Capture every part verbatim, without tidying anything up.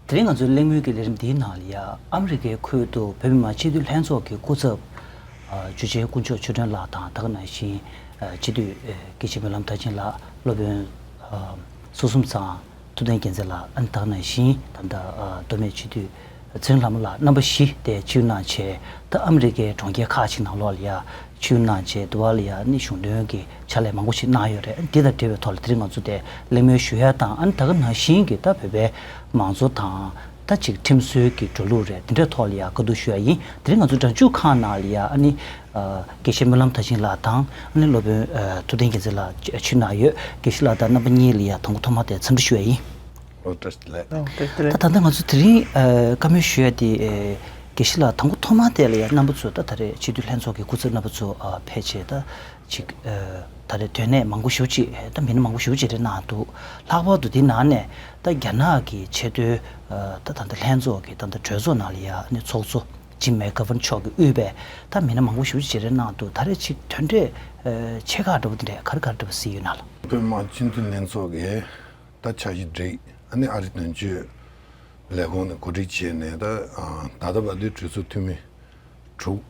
དེ་རིང་ང་ཚོའི་གླེང་མོལ་གྱི་ལས་རིམ་འདིའི་ནང་ལ་ཡ། ཨ་མི་རི་ཀའི་ཁུལ་དུ་བོད་མི་མང་སྤྱི་འཐུས་ལྷན་ཚོགས་ཀྱི་སྐུ་ཚབ། ཨ། འཇུ་ཆེན་དཀོན་མཆོག་ཆོས་སྒྲོན་ལགས་དང་། ད་ག་ནང་བཞིན། ཨ། སྤྱི་འཐུས། ཨ། དགེ་བཤེས་སྨོན་ལམ་མཐར་ཕྱིན་ལགས། སློབ་དཔོན། ཨ། སོ་གསུམ་ཚང་། ཐུབ་བསྟན་རྒྱལ་མཚན་ལགས། ཨ་ནི་ད་ག་ནང་བཞིན་ད་ལྟ། ཨ། མདོ་སྨད་སྤྱི་འཐུས་ཚེ་རིང་ལྷ་མོ་ལགས། རྣམ་པ་བཞི་དེ་ཆིབས་གནང་བྱས། ད་ཨ་མི་རི་ཀའི་གྲོང་ཁྱེར་ཁག་ཅིག་ནང་ལོགས་ལ་ཡ། ཆིབས་གནང་བྱས། འདི་བ་ལ་ཡ་ནི་གཞུང་དོན་གྱི་ཕྱག་ལས་མང་པོ་ཞིག་གནང་ཡོད་རེད། འདི་དང་འབྲེལ་བའི་ཐོག་ལ་དེ་རིང་ང་ཚོ་དེ་གླེང་མོལ་ཞུ་ཡ་དང་། ཨ་ནི་ད་ག་ནང་བཞིན་གྱི་ད་བོད་པའི་མང་གཙོ་དང་། ད་ཅིག་ཁྲིམས་སྲོལ་གྱི་འགྲོ་ལུགས་རེད། དེ་འདྲའི་ཐོག་ལ་ཡ་བཀའ་བསྡུར་ཞུ་ཡ་ཡིན། དེ་རིང་ང་ཚོ་སྒྲ་འཇུག་ཁང་ནང་ལ་ཡ། ཨ་ནི། ཨ། དགེ་བཤེས་སྨོན་ལམ་མཐར་ཕྱིན་ལགས་དང་། ཨ་ནི་སློབ་དཔོན། ཨ། ཐུབ་བསྟན་རྒྱལ་མཚན་ལགས་ཆིབས་གནང་ཡོད། དགེ་བཤེས་ལགས་དང་རྣམ་པ་གཉིས་ལ་ཡ་དང་པོ་ཐོག་མ་དེ་འཚམས་འདྲི་ཞུ་ཡ་ཡིན། ཨོ། བཀྲ་ཤིས་བདེ་ལེགས། ཨོ། བཀྲ་ཤིས་བདེ་ད་ལེགས། ད་ལྟ་ང་ཚོ་དེ་རིང་། ཨ། བཀའ་མོལ་ཞུ་ཡ་དེ། ཨ། དགེ་བཤེས་ལགས། དང་པོ་ཐོག་མ་དེ་ལ་ཡ་རྣམ་པ་ཚོས་ད་ད་རེས་སྤྱི་འཐུས་ལྷན་ཚོགས་ཀྱི་སྐུ་ཚབ་རྣམ་པ་ཚོ། ཨ། ཕེབས་བྱས་ད་ཅིག་ཨ། ད་རེས་དོན་གནད་མང་པོ་ཞེ་པོ་ཅིག་ད་མི་སྣ་མང་པོ་ཞེ་པོ་ཅིག་རེད་གནང་འདུག་ལྷག་པར་དུ་འདི་ནང་ནས་ད་རྒྱ་ནག་གི་ཆེས་མཐོའི། ཨ། ད་ད་ལྟ་ལྷན་ཚོགས་ཀྱི་ད་ལྟ་གྲོས་ཚོགས་ནང་ལ་ཡ་ནི་ཚོགས་གཙོ་ཇིམ་མེག་གྷ་ཝན་མཆོག་གིས་དབུས་པའི་ད་མི་སྣ་མང་པོ་ཞེ་པོ་ཅིག་རེད་གནང་འདུག་ད་རེས་ཅིག་དོན་འབྲས། ཨ། ཆེ་ཁག་འདྲ་པོ་དེ་འདྲས་ག་རེ་ག་རེ་འདྲ་པོ་གཟིགས་ཡོད་ན་ལགས། བོད་མི་མང་སྤྱི་འཐུས་ལྷན་ཚོགས་ཀྱི་ད་འཆར་གཞི་བསྒྲིགས། ཨ་ནི་ཨ་རིའི་དོན་གཅོད་ལས་ཁུངས་ནས་གོ་སྒྲིག་བྱས་ནས། ད་ད་ལྟ་བར་དུ་གྲོས་ཚོགས་འཐུས་མི་དྲུག་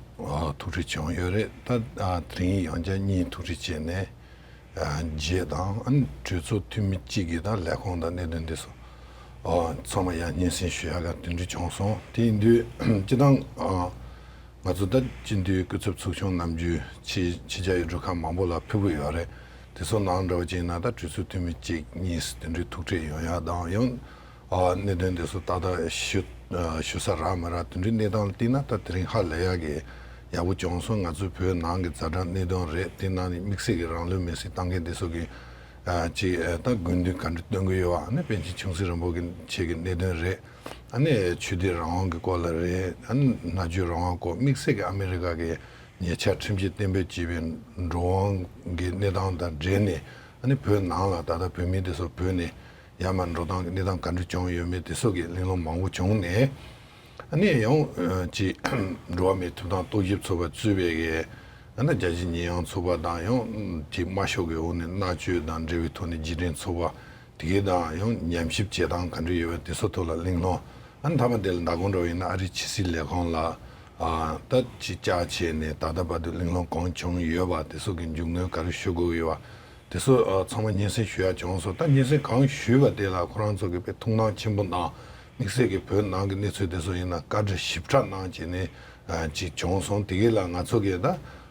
ཐུག་འཕྲད་བྱུང་ཡོད་རེད། ད་དེ་རིང་ཡང་བསྐྱར་གཉིས་ཐུག་འཕྲད་བྱས་ནས་རྗེས་དང་། ཨ་ནི་གྲོས་ཚོགས་འཐུས་མི་གཅིག་གིས་ད་ལས་ཁུངས་དང་གནད་དོན་དེ་ཚོ་ཚང་མ་ཡང་སྙན་སེང་ཞུ་ཡག་ག་གྲ་སྒྲིག་བྱུང་སོང་། དེ་ཡིན་དུས་སྤྱིར་བཏང་ང་ཚོ་ད་སྤྱི་འཐུས་སྐུ་ཚབ་ཚོགས་ཆུང་ནམ་རྒྱུན་ཕྱི་ཕྱི་རྒྱལ་ཡུལ་གྲུ་ཁག་མང་པོ་ལ་ཕེབས་ཀྱི་ཡོད་རེད། དེ་ཚོ་ནང་འདྲ་བ་ཅིག་ཡིན་ན། ད་གྲོས་ཚོགས་འཐུས་མི་གཅིག་གཉིས་དེ་འདྲའི་ཐུག་འཕྲད་ཡོང་ཡག་དང་། ཡང་ཨ་གནད་དོན་དེ་ཚོ་ཏག་ཏག་ཞུ་ཞུ་ས་རག་མ་རག་དེ་འདྲའི་གནས་སྟངས་ལ་བལྟས་ན། ད་དེ་རིང་ཧ་ལས་ཡག་གི་ཡག་པོ་བྱུང་སོང་། ང་ཚོའི་བོད་ནང་གི་ཛ་དྲག་གནད་དོན་རེད། དེ་ནང་ནས་དམིགས་བསལ་གྱི་རང་ལུས་མེར་སྲེག་བཏང་མཁན་དེ་ཚོ་གི་ཨ་ཅིག་ཨ་ད་དགོས་འདུན་ག་འདྲ་བཏོན་གྱི་ཡོད་པ། ཨ་ནི་པཎ་ཆེན་ཆུང་སྲིད་རིན་པོ་ཆེ་གི་གནད་དོན་རེད། ཨ་ནི་ཆོས་དད་རང་དབང་གི་སྐོར་ལ་རེད། ཨ་ནི་མནའ་བཅོས་རང་དབང་སྐོར། དམིགས་བསལ་གྱི་ཨ་མི་རི་ཀ་གི་ཉེ་ཆར་ཁྲིམས་ཀྱིས་གཏན་འབེབས་བྱས་པའི་འགྲོ་དབང་གི་གནས་སྟངས་དང་འབྲེལ་ནས། ཨ་ནི་བོད་ནང་ལ་ད་ལྟ་བོད་མི་དེ་ཚོ་བོད་ནས་ཡར་མར་འགྲོ་སྟངས་ཀྱི་གནས་སྟངས་ག་འདྲ་བྱུང་ཡོད་མེད་དེ་ཚོ་གི་གླེང་སློང་མང་པོ་བྱུང་ནས། ཨ་ནི་ཡང་ཅིག་འགྲོ་བ་མིའི་ཐོབ་ཐང་རྟོག་ཞིབ་ཚོགས་པ་གཙོས་པའི་གི་ཨ་ནི་རྒྱལ་སྤྱིའི་ཉེས་ཡངས་ཚོགས་པ་དང་། ཡང་ཅིག་དམར་ཤོག་གི་འོག་ནས་མནར་གཅོད་དང་འབྲེལ་བའི་ཐོག་ནས་རྗེས་དྲན་ཚོགས་པ་དེ་གའི་དང་། ཡང་ཉམས་ཞིབ་བྱེད་སྟངས་ག་འདྲ་ཡོད་པ་དེ་ཚོ་ཐོག་ལ་གླེང་སློང་། ཨ་ནི་མཐའ་མ་དེ་ལ་མདང་དགོང་འདྲ་བ་ཡིན་ན་ཨ་རིའི་ཕྱི་སྲིད་ལས་ཁང་ལ་ཨ་ད་ཅིག་བཅར་བྱས་ནས་ད་ལྟ་བར་དུ་གླེང་སློང་གང་བྱུང་ཡོད་པ་དེ་ཚོ་གི་མཇུག་སྣོན་ག་རེ་ཞུ་དགོས་ཡོད་པ་དེ་ཚོ་ཨ་ཚང་མ་སྙན་སེང་ཞུ་ཡག་བྱུང་སོང་། ད་སྙན་སེང་གང་ཞུས་པ་དེ་ལ་ཁོ་རང་ཚོ་གི་དཔེ་ཐུགས་སྣང་ཆེན་པོ་གནང་། དམིགས་བསལ་གྱི་བོད་ནང་གི་གནས་ཚུལ་དེ་ཚོ་ཡིན་ན་བཀའ་འདྲི་ཞིབ་ཕྲ་གནང་བྱས་ནས་ཨ་ཅིག་བྱུང་སོང་། དེ་གའི་ལ་ང་ཚོ་གིས་ད་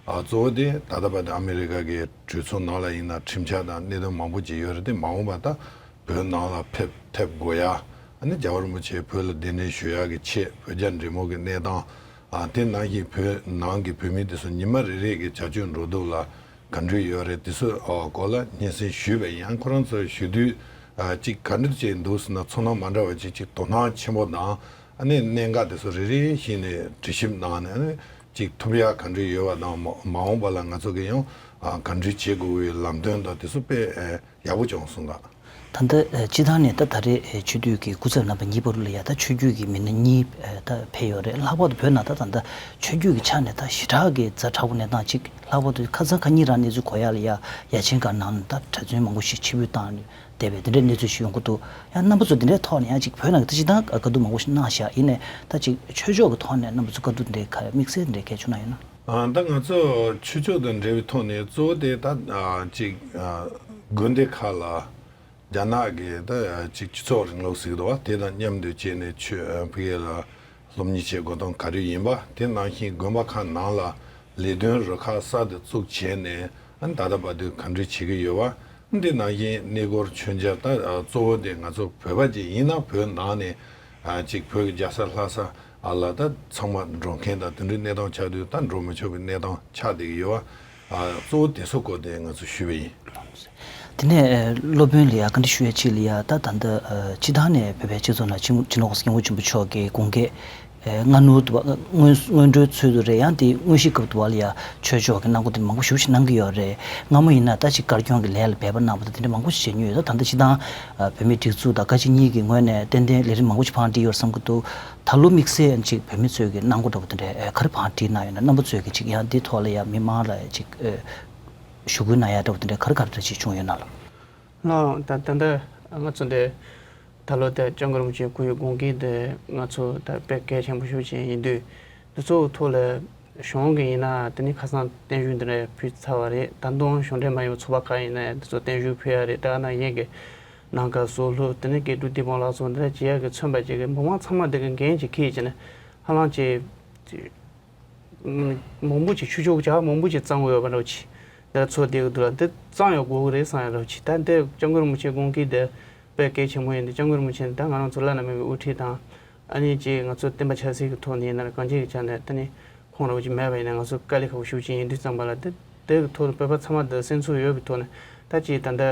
ཨ་གཙོ་བོ་དེ་ད་ལྟ་བར་དུ་ཨ་མི་རི་ཀ་གི་གྲོས་ཚོགས་ནང་ལ་ཡིན་ན་ཁྲིམས་འཆར་དང་གནད་དོན་མང་པོ་ཅིག་ཡོད་རེད། དེ་མ་འོངས་པ་ད་བོད་ནང་ལ་ཕེབས་ཐེབས་དགོས་ཡ། ཨ་ནི་རྒྱལ་བ་རིན་པོ་ཆེ་བོད་ལ་གདན་འདྲེན་ཞུ་ཡག་གི་ཆེད་བོད་རྒྱ་འབྲེལ་མོལ་གྱི་གནས་སྟངས། ཨ་དེ་ནང་བཞིན་བོད་ནང་གི་བོད་མི་དེ་ཚོ་ཉི་མ་རེ་རེ་གི་བྱ་སྤྱོད་འགྲོ་འདུག་ལ་ག་འདྲ་ཡོད་རེད། དེ་ཚོ་ཨ་སྐོར་ལ་སྙན་སེང་ཞུས་པ་ཡིན། ཨ་ཁོ་རང་ཚོ་ཞུ་དུས་ཨ་ཅིག་ག་འདྲ་བྱས་འདུག་ཟེར་ན། ཚོར་སྣང་མ་འདྲ་བ་ཅིག་ཅིག་དོ་སྣང་ཆེན་པོ་དང་། ཨ་ནི་གནད་འགག་དེ་ཚོ་རེ་རེ་བཞིན་ནས་དྲི་ཞིབ་གནང་ནས། ཨ་ནི་ཅིག་ཐུབ་ཡག་ག་འདྲ་ཡོད་པ་དང་། མ་མ་འོངས་པ་ལ་ང་ཚོ་གིས་ཡང་ཨ་ག་འདྲ་བྱེད་དགོས་པའི་ལམ་སྟོན་དང་དེ་ཚོ་དཔེ་ཨ་ཡག་པོ་བྱུང་སོང་ལགས། ད་ལྟ་ཨ་སྤྱི་བཏང་ནས་ད་ད་རེས་ཨ་ཆོས་འཐུས་ཀྱི་སྐུ་ཚབ་རྣམ་པ་གཉིས་བར་ལ་ཡ་ད་ཆོས་བརྒྱུད་ཀྱི་མི་སྣ་གཉིས་ཨ་ད་ཕེབས་ཡོད་རེད། ལྷག་པར་དུ་བོད་ནང་ད་ད་ལྟ་ཆོས་བརྒྱུད་ཀྱི་ཆ་ནས་ད་ཞེ་དྲག་གི་ཛ་དྲག་པོ་གནས་སྟངས་ཅིག་ལྷག་པར་དུ་ཁ་སང་ཁ་ཉིན་རང་གནས་ཚུལ་གོ་ཡག་ལ་ཡ། ཡ་ཆེན་སྒར་ནང་ནས་ད་གྲྭ་བཙུན་མང་པོ་ཞིག་ཕྱིར་འབུད་བཏང་བསྡད་པའི་དེ་འདྲའི་གནས་ཚུལ་ཞིག་ཡོང་གི་འདུག་ཡང་རྣམ་པ་ཚོ་དེ་འདྲའི་ཐོག་ནས་ཡང་ཅིག་བོད་ནང་གི་ད་སྤྱིར་བཏང་དཀའ་སྡུག་མང་པོ་ཞིག་གནང་བཞག་ཡིན་ནའི་ད་ཅིག་ཆོས་ཕྱོགས་ཀྱི་ཐོག་ནས་རྣམ་པ་ཚོ་དཀའ་སྡུག་འདི་འདྲའི་ག་དམིགས་བསལ་འདི་འདྲའི་གལ་ཆེ་ན་ཡོད་ན། ཨ་ད་ང་ཚོ་ཆོས་ཕྱོགས་དང་འབྲེལ་བའི་ཐོག་ནས་གཙོ་བོ་དེ་ད་ཨ་ཅིག་ཨ་དགོན་སྡེ་ཁག་ལ་རྒྱ་ནག་གི་ད་ཅིག་སྤྱི་ཚོགས་རིང་ལུགས་ཟེར་གྱི་འདུག་བ། དེ་དང་མཉམ་དུ་བྱས་ནས་ཆོས་ཨ་ཕ་གི་ལ་སློབ་གཉེར་བྱེད་དགོས་དོན་ག་རེ་ཡིན་པ། དེ་ནང་བཞིན་དགོན་པ་ཁག་ནང་ལ་ལས་དོན་རུ་ཁག་གསར་དུ་བཙུགས་བྱས་ནས་ཨ་ནི་ད་ལྟ་བར་དུ་ག་འདྲ་བྱེད་ཀྱི་ཡོད་པ། འདི་ནང་བཞིན་གནས་སྐོར་མཆོད་མཇལ། ད་ཨ་གཙོ་བོ་དེ་ང་ཚོ་བོད་པ་ཅིག་ཡིན་ན་བོད་ནང་ནས་ཨ་ཅིག་བོད་ཀྱི་རྒྱལ་ས་ལྷ་ས་ཨ་ལ་ད་ཚང་མ་འགྲོ་མཁན་དང་དེ་འདྲའི་གནས་སྟངས་ཆགས་དུས། ད་འགྲོ་མི་ཆོག་པའི་གནས་སྟངས་ཆགས་བསྡད་ཀྱི་ཡོད་པ། ཨ་གཙོ་བོ་དེ་ཚོ་སྐོར་དེ་ང་ཚོ་ཞུས་པ་ཡིན། དེ་ནས་ཨ་སློབ་དཔོན་ལ་ཡ་བཀའ་འདྲི་ཞུ་ཡ་ཅིག་ལ་ཡ། ད་ད་ལྟ་ཨ་སྤྱི་བཏང་ནས་བོད་པའི་སྤྱི་ཚོགས་ནང་སྤྱི་སྤྱི་ནོར་གོང་ས་སྐྱབས་མགོན་ཆེན་པོ་མཆོག་གི་དགུང་སྐད་ཨེ་སྔ་སྣུར་དུ་བ། སྔོན་སྔོན་འགྲོའི་ཚུལ་དུ་རེད། ཡང་དེ་དངོས་གཞིའི་སྐབས་དུ་བ་ལ་ཡ་ཆོས་ཕྱོགས་ཀྱི་གནང་སྒོ་དེ་མང་པོ་ཞེ་པོ་ཞིག་གནང་གི་ཡོད་རེད། སྔ་མོ་ཡིན་ན་ད་ཅིག་དཀར་སྐྱོང་གི་ལས་ལ་འབད་པ་གནང་བ་དང་དེ་འདྲ་མང་པོ་ཞིག་བྱས་མྱོང་ཡོད། ད་ད་ལྟ་སྤྱིར་བཏང་ཨ་བོད་མིའི་སྒྲིག་འཛུགས་དང་བཀའ་སྤྱི་གཉིས་ཀྱི་ངོས་ནས་ཏན་ཏན་ལས་རིམ་མང་པོ་ཞིག་བང་བསྒྲིགས་ཡོད་བསམ་གྱི་འདུག་ད་ལོ་དམིགས་བསལ་ཅིག་བོད་མི་ཚོས་ཀྱི་གནང་སྒོ་འདྲ་པོ་དེ་འདྲ་ཨེ་ག་རེ་བང་བསྒྲིགས་གནང་ཡོད་ན། རྣམ་པ་ཚོས་ཀྱི་ཅིག་ཡང་འདི་ཐོག་ལ་ཡ་མི་མང་ལ་ཅིག་ཨེ་ཞུ་སྐུལ་གནང་ཡ་འདྲ་པོ་དེ་འདྲ་ག་རེ་ག་རེ་འདྲ་ཅིག་བྱུང་ཡོད་ན་ལགས། ལགས། ད་ད་ལྟ་ང་ཚོ་འདི་ ད་ལོ་དེ་སྐྱབས་མགོན་རིན་པོ་ཆེའི་སྐུའི་དགོངས་འགལ་དེ་ང་ཚོ་ད་དཔེ་གལ་ཆེན་པོ་ཤོས་ཅིག་ཡིན་དུས། འདི་ཚོའི་ཐོག་ལ་གཞུང་གི་ཡིན་ན་དེ་ནི་ཁ་སང་བརྟན་བཞུགས་འདི་འདྲ་ཕུལ་ཚར་བ་རེད། ད་དུང་གཞུང་འབྲེལ་མ་ཡིན་པའི་ཚོགས་པ་ཁག་ཡིན་ན་འདི་ཚོ་བརྟན་བཞུགས་ཕུལ་ཡ་རེད། ད་ནང་བཞིན་གྱི་ནང་ཁུལ་སྲོག་བླུ་དེ་ནི་དགེ་ཕྲུག་བདེ་དཔུང་ལགས་སོགས་འདི་འདྲ་བྱེད་ཡ་གི་མཚོན་པ་ཅིག་གི་མི་མང་ཚང་མ་འདི་གི་འགན་ཅིག་འཁྱེར་བྱས་ནས་ཧ་ལམ་ཅིག་མང་པོ་ཅིག་ཆུ་ཆོག་བྱ་བ་མང་པོ་ཅིག་བརྩམས་ཡོད་པ་འདྲ་བོ་ཅིག་འདི་ཚོ་བསྡད་ཀྱི་འདུག་ལ། འདི་བརྩམས་ཡོད་དགོས་ཀྱི་རེད་བསམ་ཡ་འདྲ་བོ་ཅིག་ད་འདི་སྐྱབས་མགོན་རིན་པོ་ཆེའི་དགོངས་འགལ་འདི་དཔེ་གལ་ཆེན་པོ་ཡིན་འདི། སྐྱབས་མགོན་རིན་པོ་ཆེ་ནི་ད་ང་རང་ཚོ་བླ་ན་མེད་པའི་དབུ་ཁྲིད་དང་། ཨ་ནི་ཅིག་ང་ཚོ་བསྟན་པ་ཆབ་སྲིད་ཀྱི་ཐོག་ནས་ཡིན་ན་རེད། གང་ཅིའི་ཆ་ནས་ད་ནི་ཁོང་འདྲ་བོ་ཅིག་མེད་པ་ཡིན་ན་ང་ཚོ་དཀའ་ལས་ཁག་པོ་ཞེ་པོ་ཅིག་ཡིན་དུས་ཙམ་པ་ལ། འདི་འདི་གི་ཐོག་ལ་བོད་པ་ཚང་མ་འདི་སེམས་ཚོར་ཡོད་པའི་ཐོག་ནས། ད་ཅིག་ད་ལྟ་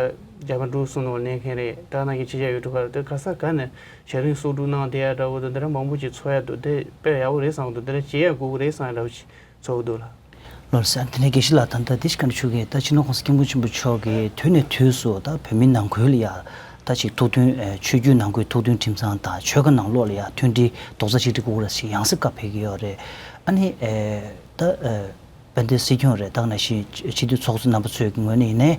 རྒྱ་བལ་འབྲུག་གསུམ་ནང་གནས་མཁན་རེད། ད་ནང་གི་ཕྱི་རྒྱལ་ཡུལ་གྲུ་ཁག་དེ་ག་ས་ག་ནས་ཞབས་རིམ་གསོག་སྒྲུབ་གནང་བསྡད་ཡ་འདྲ་བོ་དང་། འདི་འདྲ་མང་པོ་ཅིག་ཚོར་ཡ་འདུག་དེ་དཔེ་ཡག་པོ་རེད་བསམ་གི་འདུག་དེ་འདྲ་བྱེད་ཡ་དགོས་ཀྱི་རེད་བསམ་ཡ་འདྲ་བོ་ཅིག་ཚོར་གི་འདུག་ལགས། ལགས་སོ། དེ་ནས་དགེ་བཤེས་ལགས། ད་ལྟ་དེ་ཞིག་བཀའ་འདྲི་ཞུ་གི། ད་སྤྱི་ནོར་༸གོང་ས་༸སྐྱབས་མགོན་ཆེན་པོ་མཆོག་གིས་དུས་ནས་དུས་སུ་ད་བོད་མི་ནང་ཁུལ་ལ་ཡ་ད་ཅིག་ཐུགས་མཐུན། ཨེ། ཆོས་བརྒྱུད་ནང་ཁུལ་ཐུགས་མཐུན་ཁྲིམས་གཙང་དང་ཆོལ་ཁ་ནང་ལོགས་ལ་ཡ་མཐུན་སྒྲིལ་རྡོག་རྩ་གཅིག་སྒྲིལ་དགོས་རེད་ཞེས་ཡང་སེ་བཀའ་ཕེབས་ཀྱི་ཡོད་རེད། ཨ་ནི། ཨེ། ད། ཨེ། དཔལ་ལྡན་སྲིད་སྐྱོང་རེད། ད་ནང་བཞིན་སྤྱི་འཐུས་ཚོགས་གཙོ་རྣམ་པ་ཚོའི་ངོས་ནས་ཡིན་ནའི་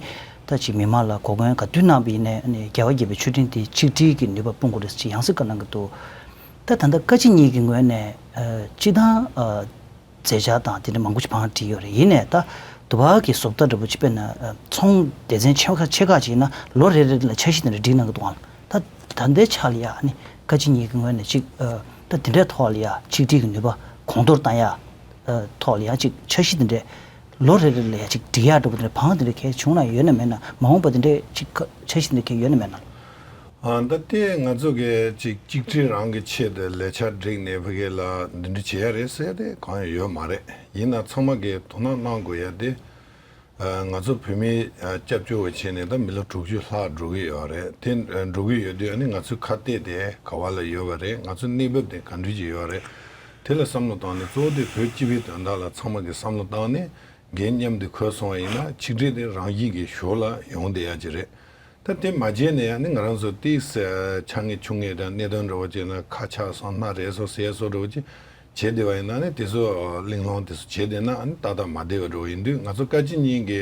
ད་ཅིག་མི་མང་ལ་གོ་སྐོན་ག་དུས་གནང་བ་ཡིན་ནའི། ཨ་ནི་རྒྱལ་བ་དགྱེས་པའི་མཆོད་སྤྲིན་དེ་ཆིག་སྒྲིལ་གྱི་ནུས་པ་སྤུངས་དགོས་རེད་ཅེས་ཡང་སེ་བཀའ་གནང་གི་འདུག་ད་ད་ལྟ་བཀའ་སྤྱི་གཉིས་ཀྱི་ངོས་ནས། ཨ། སྤྱི་བཏང་། ཨ། མཛད་འཆར་དང་དེ་འདྲ་མང་པོ་ཞིག་བང་བསྒྲིགས་ཡོད་རེད། ཡིན་ནའི་ད་དུ་བ་གི་བཟོ་ལྟ་འདྲ་པོ་ཅིག་དཔེར་ན། ཨ། ཚོང་སྡེ་ཚན་ཆེ་ཁག་ཆེ་ཁག་ཅིག་ཡིན་ན་ལོ་རེ་རེ་ལ་འཆར་གཞི་དེ་འདྲ་སྒྲིག་གནང་གི་འདུག་ཨང་། ད་ད་ལྟའི་ཆ་ལ་ཡ་ནི་བཀའ་སྤྱི་གཉིས་ཀྱི་ངོས་ནས་ཅིག་ཨ། ད་དེ་འདྲའི་ཐོག་ལ་ཡ་ཆིག་སྒྲིལ་གྱི་ནུས་པ་གོང་མཐོར་བཏང་ཡ། ཨ། ཐོག་ལ་ཡ་ཅིག་འཆར་གཞི་དེ་འདྲ་ལོ་རེ་རེ་ལ་ཡ་ཅིག་སྒྲིག་ཡ་འདྲ་པོ་དེ་འདྲ་བང་དེ་འདྲ་གལ་བྱུང་ན་ཡོད་ན་མེད་ན། མ་འོངས་པ་དེ་འདྲའི་ཅིག་འཆར་གཞི་དེ་འདྲ་གལ་ཡོད་ན་མེད་ན། ཨ། ད་ལྟའི་ང་ཚོ་གི་ཅིག་གཅིག་སྒྲིལ་རང་གི་ཆེད་དུ་ལས་འཆར་བསྒྲིགས་ནས་ཕ་གི་ལ་འདི་འདྲ་བྱེད་ཡ་རེད་ཟེར་ཡ་དེ་གང་ཡང་ཡོད་མ་རེད། ཡིན་ན་ཚང་མ་གིས་དོ་སྣང་གནང་དགོས་ཡ་དེ། ཨ། ང་ཚོ་བོད་མིའི། ཨ། སྐྱབས་བཅོལ་བ་བྱས་ནས་ད་མི་ལོ་དྲུག་ཅུ་ལྷག་འགྲོ་གི་ཡོད་རེད། དེ་འགྲོ་གི་ཡོད་དུས་ཨ་ནི་ང་ཚོའི་ཁ་གཏད་དེ་ག་བ་ལ་ཡོད་པ་རེད། ང་ཚོའི་གནས་བབ་དེ་ག་འདྲ་ཅིག་ཡོད་རེད། དེ་ལ་བསམ་བློ་བཏང་ནས་གཙོ་བོ་དེ་བོད་སྤྱི་པའི་དོན་དག་ལ་ཚང་མ་གིས་བསམ་བློ་བཏང་ནས་འགན་མཉམ་དུ་འཁུར་སོང་བ་ཡིན་ན་ཆིག་སྒྲིལ་དེ་རང་བཞིན་གྱིས་ཞོར་ལ་ཡོང་བསྡད་ཡ་ཅིག་རེད། ད་དེ་མ་བྱས་ནས་ཡང་ནི་ང་རང་ཚོ་ཏིས་ཆ་ངེས་ཆུང་ངེས་དང་གནད་དོན་འདྲ་བོ་བྱས་ན་ཁ་ཆག་སོང་། སྣ་རལ་སོང་ཟེར་སོགས་འདྲ་བོ་ཅིག་བྱས་བསྡད་པ་ཡིན་ན་ནི་དེ་ཚོ་གླེང་སློང་དེ་ཚོ་བྱས་བསྡད་ན་ནི་ཏག་ཏག་མ་བསྡད་པ་འདྲ་བོ་ཡིན་དུས། ང་ཚོ་བཀའ་སྤྱི་གཉིས་ཀྱི་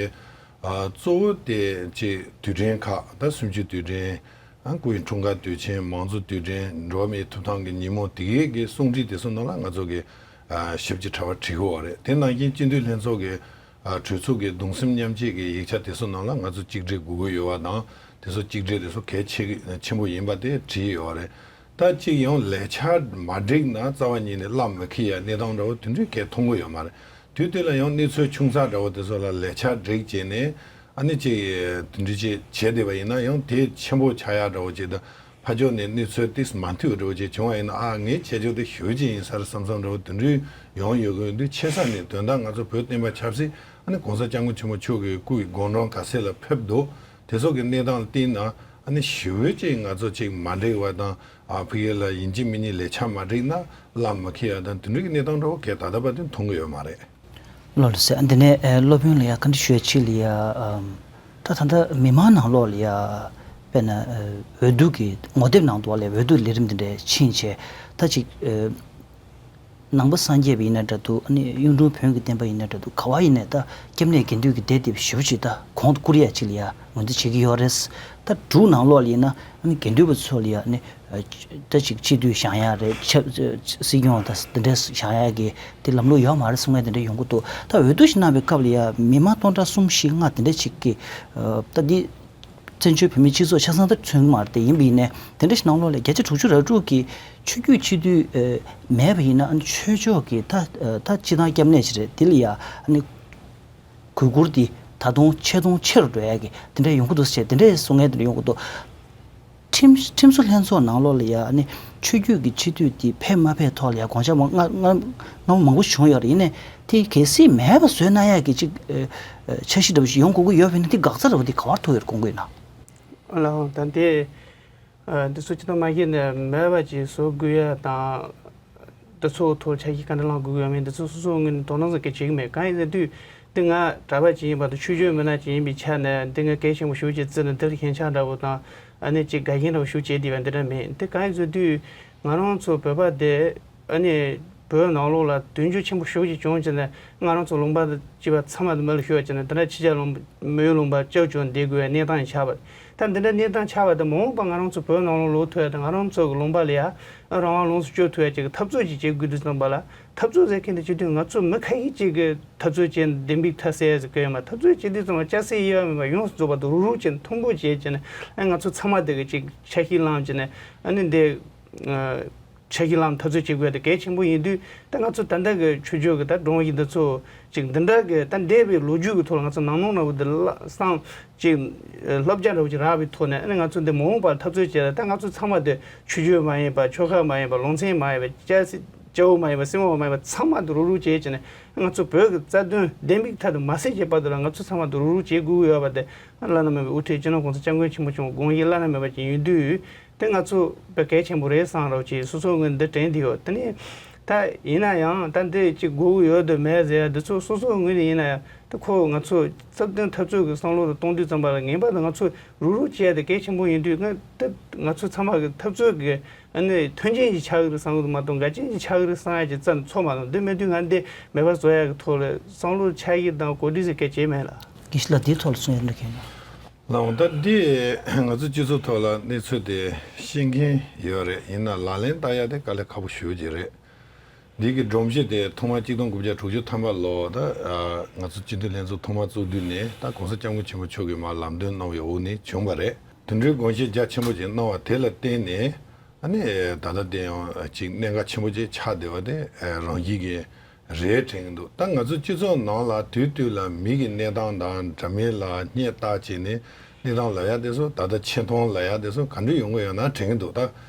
ཨ། གཙོ་བོ་དེ་ཅིག་དུས་དྲན་ཁག་ད་གསུམ་བཅུའི་དུས་དྲན། ཨ། སྐུ་ཡི་འཁྲུངས་སྐར་དུས་ཆེན། མང་གཙོ་དུས་དྲན། འགྲོ་བ་མིའི་ཐོབ་ཐང་གི་ཉིན་མོ་དེ་གའི་གི་གསུང་འཕྲིན་དེ་ཚོ་ནང་ལ་ང་ཚོ་གི་ཨ། ཞིབ་ཅིང་ཕྲ་བ་བྲིས་ཡོད་རེད། དེ་ནང་བཞིན་སྤྱི་འཐུས་ལྷན་ཚོགས་ཀྱི་ཨ། གྲོས་ཚོགས་ཀྱི་གདུང་སེམས་མཉམ་སྐྱེད་ཀྱི་ཡིག་ཆ་དེ་ཚོ་ནང་ལ་ང་ཚོ་གཅིག་སྒྲིལ་དགོས་ཀྱི་ཡོད་པ་དང་། དེ་ཚོ་གཅིག་སྒྲིལ་དེ་ཚོ་གལ་ཆེ་གི་ཆེན་པོ་ཡིན་པ་དེ་བྲིས་ཡོད་རེད། ད་གཅིག་ཡང་ལས་འཆར་མ་བསྒྲིགས་ན་རྩ་བ་ཉིད་ནས་སླ་མི་ཁེལ་ཡ་གནས་སྟངས་འདྲ་བོ་དེ་འདྲའི་གལ་མཐོང་གི་ཡོད་མ་རེད། དུས་དུས་ལ་ཡང་གནས་ཚུལ་ཆུང་ཙག་འདྲ་བོ་དེ་ཚོ་ལ་ལས་འཆར་བསྒྲིགས་བྱས་ནས་ཨ་ནི་ཅིག་དེ་འདྲ་ཅིག་བྱས་བསྡད་པ་ཡིན་ན་ཡང་དེ་ཆེན་པོ་ཆགས་ཡ་འདྲ་བོ་ཅིག་དང་། ཕར་ཕྱོགས་ནས་གནས་ཚུལ་ཏིས་མ་མཐུན་འདྲ་བོ་ཅིག་བྱུང་བ་ཡིན་ན། ཨ། ངའི་བྱེད་ཕྱོགས་དེ་ཞེ་པོ་ཅིག་ཡིན་ས་རེད་བསམ་བསམ་འདྲ་བོ་དེ་འདྲའི་ཡོང་ཡོད་གི་འདུག་ཆེ་ས་ནས་དོན་དག་ང་ཚོ་བོད་བསྟན་པ་ཆབ་སྲིད་ཨ་ནི་༸གོང་ས་༸སྐྱབས་མགོན་ཆེན་པོ་མཆོག་གི་སྐུ་ཡི་དགུང་གྲངས་ག་ཚད་ལ་ཕེབས་འདུག་དེ་སོགས་ཀྱི་གནས་སྟངས་ལ་བལྟས་ན་ཨ་ནི་ཞེ་པོ་ཅིག་ང་ཚོ་ཅིག་མ་འགྲིག་པ་དང་། ཨ། ཕ་གི་ལ་ཡིན་གཅིག་མིན་གཉིས་ལས་འཆར་མ་བསྒྲིགས་ན་སླ་མི་ཁེལ་ཡ་དང་དེ་འདྲའི་གནས་སྟངས་འདྲ་བོ་གལ་ད་ལྟ་བར་དུ་མཐོང་གི་ཡོད་མ་རེད། ལགས་སོ། འདི་ནས་ཨ། སློབ་དཔོན་ལ་ཡ་བཀའ་འདྲི་ཞུ་ཡ་ཅིག་ལ་ཡ། ཨམ། ད་ད་ལྟ་མི་མང་ནང་ལོགས་ལ་ཡ་དཔེར་ན་ཨ། འོས་བསྡུ་གི་ངོ་དེབ་ནང་དུ་ལ་ཡ་འོས་བསྡུ་ལས་རིམ་འདི་འདྲ་ཕྱིན་བྱས། ད་ཅིག་ཨ། ནང་པ་སངས་རྒྱས་པ་ཡིན་ན་འདྲ་འདུག་ཨ་ནི་གཡུང་དྲུང་བོན་གྱི་བསྟན་པ་ཡིན་ན་འདྲ་འདུག་ག་བ་ཡིན་ནའི་ད་སྐྱབས་གནས་དགེ་འདུན་གྱི་སྡེ་དེ་ཞེ་པོ་ཅིག་ད་གོང་དུ་བཀུར་ཡ་ཅིག་ལ་ཡ་ངོས་འཛིན་བྱེད་ཀྱི་ཡོད་རེད། ད་འབྲུག་ནང་ལོགས་ལ་ཡིན་ན་ཨ་ནི་དགེ་འདུན་པ་ཚོ་ལ་ཡ་ཨ་ནི་ད་ཅིག་སྤྱི་འཐུས་བཞེངས་ཡ་རེད། ཆབ་སྲིད་སྐྱོང་དང་འདི་འདྲ་བཞེངས་ཡ་གི་དེ་ལམ་ལུགས་ཡོད་མ་རེད་གསུང་ཡ་དེ་འདྲ་ཡོང་གི་འདུག་ད་འོས་བསྡུ་ཞིག་གནང་བའི་སྐབས་ལ་ཡ་མི་མང་སྟོང་ཕྲག་གསུམ་བཞི་ལྔ་དེ་འདྲ་ཅིག་གི་ད་འདི་བཙན་བྱོལ་བོད་མིའི་སྤྱི་ཚོགས་ཆ་ཚང་ད་མཚོན་གྱི་མ་རེད། དེ་ཡིན་པ་ཡིན་ནའི་དེ་འདྲ་ཞིག་ནང་ལོགས་ལ་བརྒྱ་ཆ་དྲུག་ཅུ་རེ་དྲུག་གི་ཆོས་བརྒྱུད་སྤྱི་འཐུས་ཨ། མེད་པ་ཡིན་ན་ཨ་ནི་ཆོས་ཕྱོགས་ཀྱི་ད་ཨ། ད་སྤྱི་བཏང་སྐྱབས་གནས་ཅིག་རེད། དེ་ལ་ཡ་ཨ་ནི་གུས་བཀུར་དེ་ད་དུང་ཆེ་དང་ཆེ་རུ་འགྲོ་ཡ་གི་དེ་འདྲ་ཡོང་གི་འདུག་ཟེར་དེ་འདྲ་གསུང་མཁན་དེ་འདྲ་ཡོང་གི་འདུག་ཁྲིམས་ཁྲིམས་བཟོ་ལྷན་ཚོགས་ནང་ལོགས་ལ་ཡ་ཨ་ནི་ཆོས་བརྒྱུད་ཀྱི་སྤྱི་འཐུས་དེ་ཕེབས་མ་ཕེབས་ཐོག་ལ་ཡ་དགོངས་འཆར་མང་སྔ་སྔ་སྔ་མོ་མང་པོ་བྱུང་ཡོད་རེད། ཡིན་ནའི་དེ་གལ་སྲིད་མེད་པ་བཟོས་གནང་ཡ་གི་ཅིག་ཨ། ཨ། འཆར་གཞི་འདྲ་པོ་ཞིག་ཡོང་དགོས་ཀྱི་ཡོད་པ་ཡིན་ན་དེ་འགག་རྩ་འདྲ་པོ་དེ་ག་བར་ཐུག་ཡོད་དགོངས་ཀྱི་ཡོད་ན། ཨ་ལགས། ད་དེ། ཨ། འདི་ཚོ་སྤྱི་བཏང་མ་གཞི་ནས་མེད་པ་ཅིག་བཟོ་དགོས་ཡ་དང་། འདི་ཚོ་ཐོག་འཆར་གཞི་ག་འདྲ་བླངས་དགོས་ཀྱི་ཡོད་མེད་འདི་ཚོ་སོ་སོའི་ངོས་ནས་དོ་སྣང་ཙམ་གྱི་བྱེད་ཀྱི་མེད། གང་ཡིན་ཟེར་དུས་འདི་ང་གྲྭ་པ་ཅིག་ཡིན་པ་དང་ཆོས་བརྒྱུད་མི་སྣ་ཅིག་ཡིན་པའི་ཆ་ནས་འདི་ང་གལ་ཆེན་པོ་ཞེ་པོ་ཅིག་བརྩིས་ནས་འདིར་ཞེན་ཆགས་འདྲ་བོ་དང་། ཨ་ནི་ཅིག་དགའ་ཞེན་འདྲ་བོ་ཞེ་པོ་བྱས་བསྡད་པ་འདི་འདྲ་མེད། འདི་གང་ཡིན་ཟེར་དུས་ང་རང་ཚོ་བོད་པ་དེ་ཨ་ནི། བོད་ནང་ལོགས་ལ་དོན་འཁྱོལ་ཆེན་པོ་ཞེ་པོ་ཅིག་བྱུང་བྱས་ནས་ང་རང་ཚོ་ལུང་པ་སྤྱི་པ་ཚང་མ་དེ་མི་ལ་ཤོར་བྱས་ནས་འདི་འདྲ་ཕྱི་རྒྱལ་ལུང་མི་ཡུལ་ལུང་པ་སྐྱོབ་བཅུག་བསྡད་དགོས་པའི་གནས་སྟངས་ཆགས་པ་རེད། ད་འདི་འདྲ་གནས་སྟངས་ཆགས་པ་དེ་མ་འོངས་པ་ང་རང་ཚོ་བོད་ནང་ལོགས་ལོག་ཐུབ་ཡ་དང་ང་རང་ཚོ་གི་ལུང་པ་ལ་ཡ་རང་དབང་ལོངས་སུ་སྤྱོད་ཐུབ་ཡ་ཅིག་གི་འཐབ་རྩོད་ཅིག་བྱེད་དགོས་དུས་ཙམ་པ་ལ། འཐབ་རྩོད་ཟེར་མཁན་དེ་སྤྱི་དོན་ང་ཚོ་མི་ཁ་ཤས་ཅིག་གིས་འཐབ་རྩོད་བྱས་ནས་བདེན་པའི་མཐའ་གསལ་ཟེར་གི་ཡོད་མ། འཐབ་རྩོད་བྱེད་དུས་ཙམ་པ་སྐྱ་སེར་དབྱེ་བ་མེད་པར་ཡོངས་སུ་རྫོགས་པ་དང་རུག་རུག་བྱས་ནས་མཐུན་པོ་བྱས་བྱས་ནས་ཨ་ང་ཚོ་ཚང་མ་དེ་གི་ཅིག་ཆ་ཤས་བླངས་བྱས་ནས་ཨ་ནི་འདི་ཆ་ཤས་བླངས་འཐབ་རྩོད་བྱེད་དགོས་དེ་གལ་ཆེན་པོ་ཡིན་དུས། ད་ང་ཚོ་ད་ལྟ་གི་ཆོས་བརྒྱུད་ཀྱི་ད་སྒྲོམ་གཞི་འདི་ཚོ་ཅིག་འདི་འདྲ་གི་ད་འདས་པའི་ལོ་རྒྱུས་ཀྱི་ཐོག་ལ་ང་ཚོ་ནང་ནོར་འདྲ་བོ་འདི་ལ་བསམ་ཅིག་བསླབ་བྱ་འདྲ་བོ་ཅིག་རག་པའི་ཐོག་ནས་ཨ་ནི་ང་ཚོ་འདི་མ་འོངས་པར་འཐབ་རྩོད་བྱས་ལ་ད་ང་ཚོ་ཚང་མ་དེ་ཆོས་བརྒྱུད་མ་ཡིན་པ་ཆོལ་ཁ་མ་ཡིན་པ་ལུང་ཚན་མ་ཡིན་པ་སྐྱ་སེར་སྐྱ་བོ་མ་ཡིན་པ་སེར་མོ་མ་ཡིན་པ་ཚང་མ་དེ་རུག་རུག་བྱས་བྱས་ནས་ང་ཚོ་བོད་ཀྱི་རྩ་དོན་བདེན་པའི་མཐའ་དུ་མ་གསལ་བྱེད་བར་དུ་ལ་ང་ཚོ་ཚང་མ་དེ་རུག་རུག་བྱེད་དགོས་ཀྱི་ཡོད་པ་དེ་བླ་ན་མེད་པའི་དབུ་ཁྲིད་སྤྱི་ནོར་༸གོང་ས་༸སྐྱབས་མགོན་ཆེན་པོ་མཆོག་དགོངས་གཞི་བླ་ན་མེད་པ་ཅིག་ཡིན་དུས། དེ་ང་ཚོ་དཔེ་གལ་ཆེན་པོ་རེད་བསམ་རོགས་ཅེས་སོ་སོ་ངོས་འདི་དྲན་བསྡད་ཡོད། དེ་ནས་ད་ཡིན་ན་ཡང་ད་འདི་ཅིག་དགོས་ཀྱི་ཡོད་དུ་མེད་ཟེར་ཡ་འདི་ཚོ་སོ་སོ་ངོས་ནས་ཡིན་ན་ཡང་ད་ཁོ་ང་ཚོ་རྩ་དོན་འཐབ་རྩོད་ཀྱི་བསམ་བློ་དང་གཏོང་དུས་ཙམ་པ་ལ་ངེས་པར་དུ་ང་ཚོ་རུག་རུག་བྱས་ཏེ་གལ་ཆེན་པོ་ཡིན་དུས་ང་ད་ང་ཚོ་ཚང་མ་གི་འཐབ་རྩོད་ཀྱི་ཨ་ནི་མཐུན་རྐྱེན་ཅིག་ཆགས་ཀྱི་རེད་བསམ་གྱི་འདུག་མ་གཏོགས་འགལ་རྐྱེན་ཅིག་ཆགས་ཀྱི་རེད་བསམ་ཡ་ཅིག་རྩ་ནས་ཚོར་མ་སོང་། འདི་མེད་དུས་ང་འདི་མེད་པ་བཟོ་ཡ་གི་ཐོག་ལ་བསམ་བློ་ཆགས་ཀྱི་དང་གོ་སྒྲིག་ཟེར་མཁན་བྱས་མེད་ལ། དགེ་བཤེས་ལགས་འདིའི་ཐོག་ལ་གསུང་ཡ་འདུག་གས། ལགས་འོང་། ད་འདི་ང་ཚོ་སྤྱི་ཚོགས་ཐོག་ལ་གནས་ཚུལ་དེ་ཤེས་མཁན་ཡོད་རེད། ཡིན་ན་ལག་ལེན་བསྟར་ཡ་དེ་དཀའ་ལས་ཁག་པོ་ཞེ་པོ་ཅིག་རེད། འདི་གི་སྒྲོམ་གཞི་དེ་ཐོག་མར་གཅིག་སྟོང་དགུ་བརྒྱ་དྲུག་ཅུ་ཐམ་པ་ལོ་ད་ང་ཚོ་སྤྱི་འཐུས་ལྷན་ཚོགས་ཐོག་མར་བཙུགས་དུས་ནས་ད་༸གོང་ས་༸སྐྱབས་མགོན་ཆེན་པོ་མཆོག་གིས་མར་ལམ་སྟོན་གནང་བའི་འོག་ནས་བྱུང་བ་རེད། དེ་འདྲའི་དགོངས་བཞེས་རྒྱ་ཆེན་པོ་ཅིག་གནང་བ་དེ་ལ་བརྟེན་ནས། ཨ་ནི་ད་ལྟ་དེ་ཡང་ཅིག་གནད་འགག་ཆེན་པོ་ཅིག་ཆགས་བསྡད་པ་དེ་རང་བཞིན་གྱིས་རེད་དྲན་གྱི་འདུག་ད་ང་ཚོ་སྤྱི་ཚོགས་ནང་ལ་དུས་དུས་ལ་མི་གི་གནས་སྟངས་དང་འདྲ་མིན་ལ་བསྙད་བཏགས་བྱས་ནས་གནས་སྟངས་ལབ་ཡ་དེ་ཚོ་ད་ལྟ་ཆེ་མཐོང་ལབ་ཡ་དེ་ཚོ་ག་འདྲ་ཡོང་གི་ཡོད་ན་དྲན་གྱི་འདུག་ད་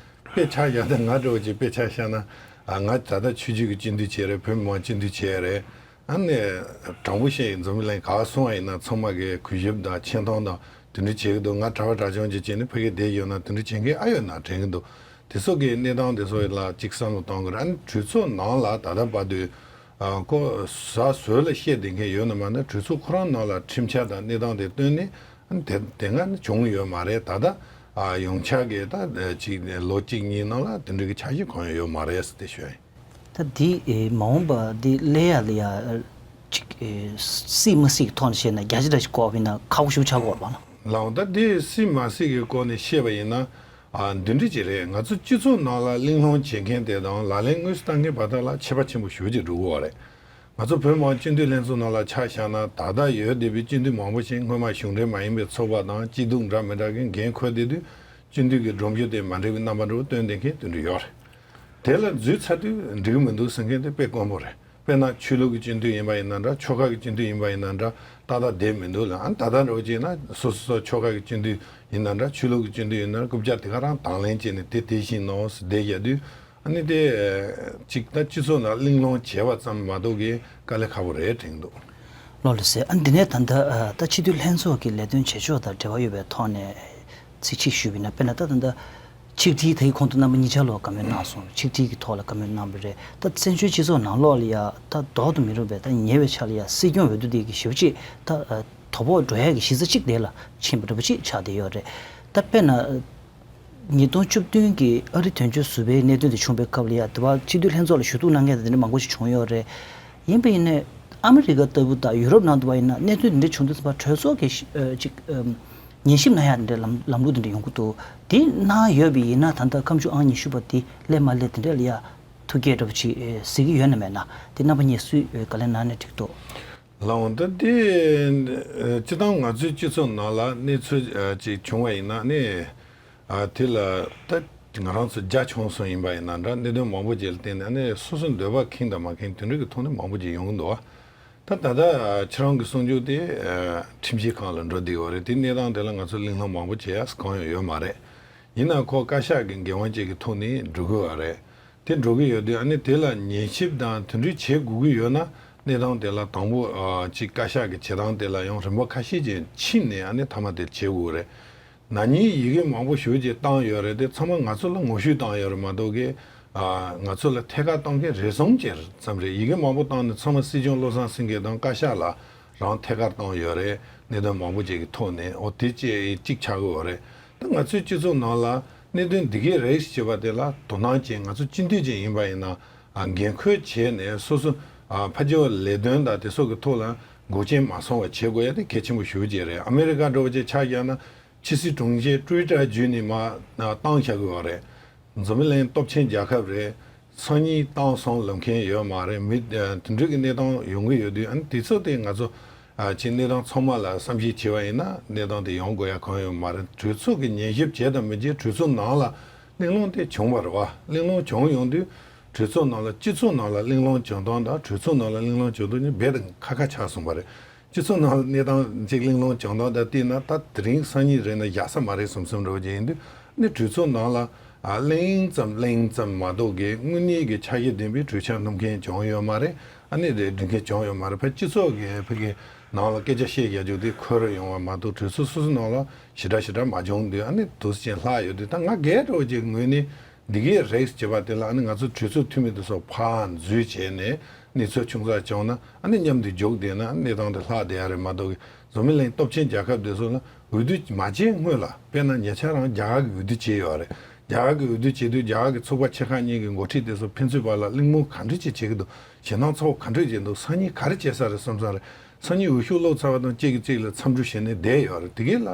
དཔེ་ཆ་བཞག་ན་ང་འདྲ་བོ་ཅིག་དཔེ་ཆ་བཞག་ན་ཨ་ང་ད་ལྟ་ཆོས་བརྒྱུད་ཀྱི་སྤྱི་འཐུས་བྱས་རེད། བོད་མི་མང་སྤྱི་འཐུས་བྱས་རེད། ཨ་ནི་དྲང་པོ་བཤད་ཡིན་འཛམ་བུ་གླིང་ག་སོང་བ་ཡིན་ན་ཚང་མ་གི་གུས་ཞབས་དང་ཆེ་མཐོང་དང་དེ་འདྲ་བྱེད་ཀྱི་འདུག་ང་གྲྭ་པ་གྲྭ་ཆུང་ཅིག་བྱས་ནས་ཕ་གི་བསྡད་ཡོད་ན་དེ་འདྲ་བྱེད་མཁན་ཨ་ཡོད་ན་དྲན་གྱི་འདུག་དེ་སོགས་ཀྱི་གནས་སྟངས་དེ་ཚོ་ལ་ཅིག་བསམ་བློ་གཏོང་དགོས་རེད། ཨ་ནི་གྲོས་ཚོགས་ནང་ལ་ད་ལྟ་བར་དུ་ཨ་ཁོ་ཟ་ཟོས་ལ་བཤད་བསྡད་མཁན་ཡོད་ན་མ་ན་གྲོས་ཚོགས་ཁོ་རང་ནང་ལ་ཁྲིམས་འཆར་དང་གནས་སྟངས་དེ་བཏོན་ནས་ཨ་ནི་དེ་དེ་སྔ་ནས་བྱུང་ཡོད་མ་རེད། ད་ལྟ་ཨ་ཡོངས་ཆགས་ཀྱི་ད་ཅིག་ལོ་གཅིག་གཉིས་ནང་ལ་དེ་འདྲ་གི་འཆར་གཞི་གང་ཡང་ཡོད་མ་རེད་ཟེར་དེ་ཞུ་ཡ་ཡིན། ད་འདི་ཨེ་མ་འོངས་པ་འདི་སླེབས་ཡ་ལ་ཡ་ཅིག་ཨེ་སྲིད་མ་སྲིད་ཀྱི་ཐོག་ནས་བཤད་ན་རྒྱ་ཆེ་དྲགས་ཤིག་བཀོད་པ་ཡིན་ན་ཁག་པོ་ཞིག་ཆགས་ཀྱི་ཡོད་རེད་པ་ལགས། ལགས་འོང་། ད་འདི་སྲིད་མ་སྲིད་ཀྱི་སྐོར་ནས་བཤད་པ་ཡིན་ན་ཨ་འདི་འདྲ་ཅིག་རེད། ང་ཚོ་སྤྱི་ཚོགས་ནང་ལ་གླེང་སློང་བྱེད་མཁན་དེ་དང་ལག་ལེན་དངོས་སུ་བསྟར་མཁན་བར་དག་ལ་ཁྱད་པར་ཆེན་པོ་ཞེ་པོ་ཅིག་འགྲོ་གི་ཡོད་རེད། ང་ཚོ་བོད་མི་མང་སྤྱི་འཐུས་ལྷན་ཚོགས་ནང་ལ་ཆ་བཞག་ན་ད་ལྟ་ཡོད་བསྡད་པའི་སྤྱི་འཐུས་མང་པོ་ཞིག་སྔོན་མ་གཞུང་འབྲེལ་མ་ཡིན་པའི་ཚོགས་པ་དང་སྐྱིད་སྡུག་འདྲ་མི་འདྲ་གི་འགན་འཁུར་བསྡད་དུས་སྤྱི་འཐུས་ཀྱི་སྒྲོམ་གཞི་དེ་མ་འགྲིག་པའི་རྣམ་པ་འདྲ་བོ་སྟོན་བསྡད་མཁན་དེ་འདྲ་ཡོད་རེད། དེ་ལ་འཛུལ་ཚར་དུས་འགྲིག་གི་མི་འདུག་ཟེར་མཁན་དེ་དཔེ་དཀོན་པོ་རེད། དཔེར་ན་ཆོས་ལུགས་ཀྱི་སྤྱི་འཐུས་ཡིན་པ་ཡིན་ན་འདྲ། ཆོལ་ཁ་གི་སྤྱི་འཐུས་ཡིན་པ་ཡིན་ན་འདྲ། ཏག་ཏག་བསྡད་མི་འདུག་ལ། ཨ་ནི་ད་ལྟ་འདྲ་བོ་བྱས་ན་སོ་སོ་སོ་ཆོལ་ཁ་གི་སྤྱི་འཐུས་ཡིན་ན་འདྲ། ཆོས་ལུགས་ཀྱི་སྤྱི་འཐུས་ཡིན་ན་འདྲ། རྐུབ་བཀྱག་དེ་ག་རང་དང་ལེན་བྱས་ནས་དེ་དེ་བཞིན་ནོ་ཟེར་བསྡད་ཡ་དུས། ཨ་ནི་དེ་ཅིག་ད་སྤྱི་ཚོགས་ནང་གླེང་སློང་བྱས་པ་ཙམ་མ་གཏོགས་ཀྱི་དཀའ་ལས་ཁག་པོ་རེད་དྲན་འདུག་ལགས་ལགས་སེ། ཨ་འདི་ནས་ད་ལྟ་ཨ་ད་སྤྱི་འཐུས་ལྷན་ཚོགས་ཀྱི་ལས་དོན་བྱེད་ཕྱོགས་དང་འབྲེལ་བ་ཡོད་པའི་ཐོག་ནས་ཚིག་གཅིག་ཞུས་པ་ཡིན་ན། དཔེར་ན་ད་ད་ལྟ་ཆིག་སྒྲིལ་དེའི་གོང་དུ་རྣམ་པ་གཉིས་ཆ་ལོ་བཀའ་མོལ་གནང་སོང་། ཆིག་སྒྲིལ་གྱི་ཐོག་ལ་བཀའ་མོལ་གནང་བ་རེད། ད་བཙན་བྱོལ་སྤྱི་ཚོགས་ནང་ལོགས་ལ་ཡ་ད་ལྡོག་ཏུ་མི་རུང་བའི་ད་ཉེ་བའི་ཆར་ལ་ཡ་སྲིད་སྐྱོང་འོས་བསྡུ་དེ་གི་ཞེ་པོ་ཅིག་ད་ཨ་དོ་ཕོག་འགྲོ་ཡ་གི་གཞི་རྩ་གཅིག་དེ་ལ་ཕྱིན་པ་འདྲ་པོ་ཅིག་ཆགས་བསྡད་ཡོད་རེད། ད་དཔེར་ན། ཉིས་སྟོང་བཅུ་བདུན་གྱི་ཨ་རི་དོན་གཅོད་ཟུར་པའི་གནད་དོན་དེ་བྱུང་པའི་སྐབས་ལ་ཡ་དེ་བ་སྤྱི་འཐུས་ལྷན་ཚོགས་ལ་ཞུ་གཏུག་གནང་མཁན་དེ་འདྲ་མང་པོ་ཞིག་བྱུང་ཡོད་རེད། ཡིན་པ་ཡིན་ནའི་ཨ་མི་རི་ཀ་ལྟ་བུ་དང་ཡུ་རོབ་ནང་དུ་བ་ཡིན་ན་གནད་དོན་དེ་འདྲ་བྱུང་དུས་ཙམ་པ་གྲོས་ཚོགས་ཀྱི་ཨ་ཅིག་ཨམ་ཉན་ཞིབ་གནང་ཡ་དེ་འདྲ་ལམ་ལམ་ལུགས་དེ་འདྲ་ཡོང་གི་འདུག་དེ་གནང་ཡོད་པ་ཡིན་ན་ད་ལྟ་ཁ་མཆུ་ཨང་ཉི་ཤུ་པ་དེ་སླེབས་མ་སླེབས་དེ་འདྲ་ལ་ཡ་ཐུགས་བསྐྱེད་འདྲ་པོ་ཅིག་ཨེ་གཟིགས་ཀྱི་ཡོད་ན་མེད་ན་དེ་རྣམ་པ་གཉིས་སུས་ཨེ་བཀའ་ལན་གནང་ན་འགྲིག་འདུག་ལགས་འོང་། ད་དེ་ཨ་སྤྱིར་བཏང་ང་ཚོའི་སྤྱི་ཚོགས་ནང་ལ་གནས་ཚུལ་ཨ་ཅིག་བྱུང་བ་ཡིན་ན་ནི། ཨ་དེ་ལ་ད་ང་རང་ཚོ་རྒྱ་ཆུང་སོང་ཡིན་པ་ཡིན་ན་འདྲ། གནད་དོན་མང་པོ་ཅིག་ལ་བརྟེན་ནས་ཨ་ནི་སོ་སོའི་འདོད་པ་ཁེངས་དང་མ་ཁེངས་དེ་འདྲ་གི་ཐོག་ནས་མང་པོ་ཅིག་ཡོང་གི་འདུག་ད་ད་ལྟ་ཨ་ཁྱེད་རང་གི་གསུང་རྒྱུ་དེ་ཨ་ཁྲིམས་ཞིབ་ཁང་ལ་འགྲོ་བསྡད་ཡོད་རེད། དེ་གནས་སྟངས་དེ་ལ་ང་ཚོ་གླེང་སློང་མང་པོ་བྱེད་ཡ་གང་ཡང་ཡོད་མ་རེད། ཡིན་ན་ཁོ་བཀའ་ཤག་གི་འགན་དབང་ཅིག་གི་ཐོག་ནས་འགྲོ་གི་ཡོད་རེད། དེ་འགྲོ་གི་ཡོད་དུས་ཨ་ནི་དེ་ལ་ཉན་ཞིབ་དང་དེ་འདྲ་བྱེད་དགོས་ཀྱི་ཡོད་ན་གནས་སྟངས་དེ་ལ་དང་པོ་ཨ་ཅིག་བཀའ་ཤག་གི་བྱེད་སྟངས་དེ་ལ་ཡང་རིམ་པ་ཁ་ཤས་ཅིག་ཕྱིན་ནས་ཨ་ནི་མཐའ་མ་དེ་བྱེད་དགོས་རེད། ན་ནིང་ཡི་གེ་མང་པོ་ཞེ་པོ་ཅིག་བཏང་ཡོད་རེད། དེ་ཚང་མ་ང་ཚོ་ལ་ངོ་བཤུས་བཏང་ཡོད་རེད་མ་གཏོགས་ཀི་ཨ་ང་ཚོ་ལ་ཐད་ཀར་གཏོང་མཁན་རེ་ཟུང་ཅིག་ཙམ་རེད། ཡི་གེ་མང་པོ་བཏང་ནས་ཚང་མ་སྲིད་སྐྱོང་བློ་བཟང་སེང་གེ་དང་བཀའ་ཤག་ལ་རང་ཐད་ཀར་བཏང་ཡོད་རེད། གནད་དོན་མང་པོ་ཅིག་གི་ཐོག་ནས་འོ་དེ་ཅིག་གཅིག་ཆགས་ཀྱི་ཡོད་རེད། ད་ང་ཚོའི་སྤྱི་ཚོགས་ནང་ལ་གནད་དོན་འདི་གས་རེད་ཞེས་པ་དེ་ལ་དོ་སྣང་ཅན་ང་ཚོ་སྤྱི་འཐུས་ཅིག་ཡིན་པ་ཡིན་ན། ཨ་འགན་ཁུར་བྱས་ནས་སོ་སོ་ཨ་ཕ་གི་ལས་དོན་དང་དེ་སོགས་ཀྱི་ཐོག་ལ་འགོག་རྐྱེན་མ་སོང་བ་བྱེད་དགོས་ཡ་དེ་གལ་ཆེན་པོ་ཞེ་པོ་ཅིག་རེད། ཨ་མེ་རི་ཀ་འདྲ་བོ་ཅིག་ཆ་བཞག་ན་ཕྱི་སྲིད་དྲུང་ཆེ་ཊི་ཝི་ཊར་བརྒྱུད་ནས་མར་བཏང་བཞག་གི་ཡོད་རེད། འཛམ་བུ་གླིང་སྟོབས་ཆེན་རྒྱལ་ཁབ་རེད། སང་ཉིན་བཏང་སོང་ལབ་མཁན་ཡོད་མ་རེད། མི་དེ་འདྲ་གི་གནས་སྟངས་ཡོང་གི་ཡོད་དུས། ཨ་ནི་དེ་ཚོ་དེ་ང་ཚོ་ཨ་ཅིག་གནས་སྟངས་ཚང་མ་ལ་བསམ་གཞིག་བྱས་པ་ཡིན་ན་གནས་སྟངས་དེ་ཡོང་དགོས་ཡ་གང་ཡང་ཡོད་མ་རེད། གྲོས་ཚོགས་ཀྱི་ཉན་ཞིབ་བྱས་དང་མི་བྱས་གྲོས་ཚོགས་ནང་ལ་གླེང་སློང་དེ་བྱུང་བ་རེད་བ། གླེང་སློང་བྱུང་ཡོང་དུས་གྲོས་ཚོགས་ནང་ལ་སྤྱི་ཚོགས་ནང་ལ་གླེང་སློང་བྱུང་སྟངས་དང་གྲོས་ཚོགས་ནང་ལ་གླེང་སློང་བྱུང་སྟངས་གཉིས་རྦད་དེ་ཁ་ཁ་ཆགས་སོང་བ་རེད། སྤྱི་ཚོགས་ནང་གནས་སྟངས་ཅིག་གླེང་སློང་བྱུང་སྟངས་དང་བལྟས་ན་ད་དེ་རིང་སང་ཉིན་རེད་ན་བཞག་ས་མ་རེད་བསམ་བསམ་འདྲ་བོ་ཅིག་ཡིན་དུས་ནི་གྲོས་ཚོགས་ནང་ལ་ཨ་གླེང་ཙམ་གླེང་ཙམ་མ་གཏོགས་ཀྱི་དངོས་གནས་ཀྱི་ཆ་ཤས་ལྡན་པའི་གྲོས་འཆར་བསྣམས་མཁན་བྱུང་ཡོད་མ་རེད། ཨ་ནི་དེ་འབྲི་མཁན་བྱུང་ཡོད་མ་རེད། ཕར་སྤྱི་ཚོགས་ཀྱི་ཕ་གི་ནང་ལ་སྐད་ཆ་བཤད་རྒྱག་རྒྱུ་དེ་འཁོར་ཡོང་བ་མ་གཏོགས་གྲོས་ཚོགས་སོ་སོ་ནང་ལ་ཞེ་དྲག་ཞེ་དྲག་མ་བྱུང་དུས། ཨ་ནི་དུས་ཚོད་ཅན་ལྷག་ཡོད་དུས་ད་ང་སྒེར་འདྲ་བོ་ཅིག་ངོས་ནས། འདི་གའི་རེས་བྱེད་པ་དེ་ལ་ཨ་ནི་ང་ཚོ་གྲོས་ཚོགས་འཐུས་མི་དེ་ཚོ་ཕར་འཛུལ་བྱས་ནས་གནས་ཚུལ་ཆུང་ཙག་བྱུང་ན་ཨ་ནི་མཉམ་དུ་འཇུག་བསྡད་ན་གནས་སྟངས་དེ་ལྷག་བསྡད་ཡ་རེད་མ་གཏོགས་གི། འཛམ་བུ་གླིང་སྟོབས་ཆེན་རྒྱལ་ཁབ་དེ་ཚོ་ལ་འོས་བསྡུ་མ་བྱས་སྔོན་ལ། དཔེར་ན་ཉེ་ཆར་རང་རྒྱ་གར་གྱི་འོས་བསྡུ་བྱས་ཡོད་རེད། རྒྱ་གར་གྱི་འོས་བསྡུ་བྱེད་དུས་རྒྱ་གར་གྱི་ཚོགས་པ་ཆེ་ཁག་གཉིས་ཀྱི་འགོ་ཁྲིད་དེ་ཚོ་ཕན་ཚུན་བར་ལ་གླེང་མོལ་ག་འདྲ་ཅིག་བྱེད་ཀྱི་འདུག་ཞེད་སྣང་ཚ་པོ་ག་འདྲ་ཅིག་འདུག་སང་ཉིན་ག་རེ་བྱེད་ས་རེད་བསམ་ས་རེད། སང་ཉིན་འོས་ཤོག་ལོག་ཚར་བ་དང་གཅིག་གིས་གཅིག་ལ་འཚམས་འདྲི་བྱས་ནས་བསྡད་ཡོད་རེད། དེ་གའི་ལ་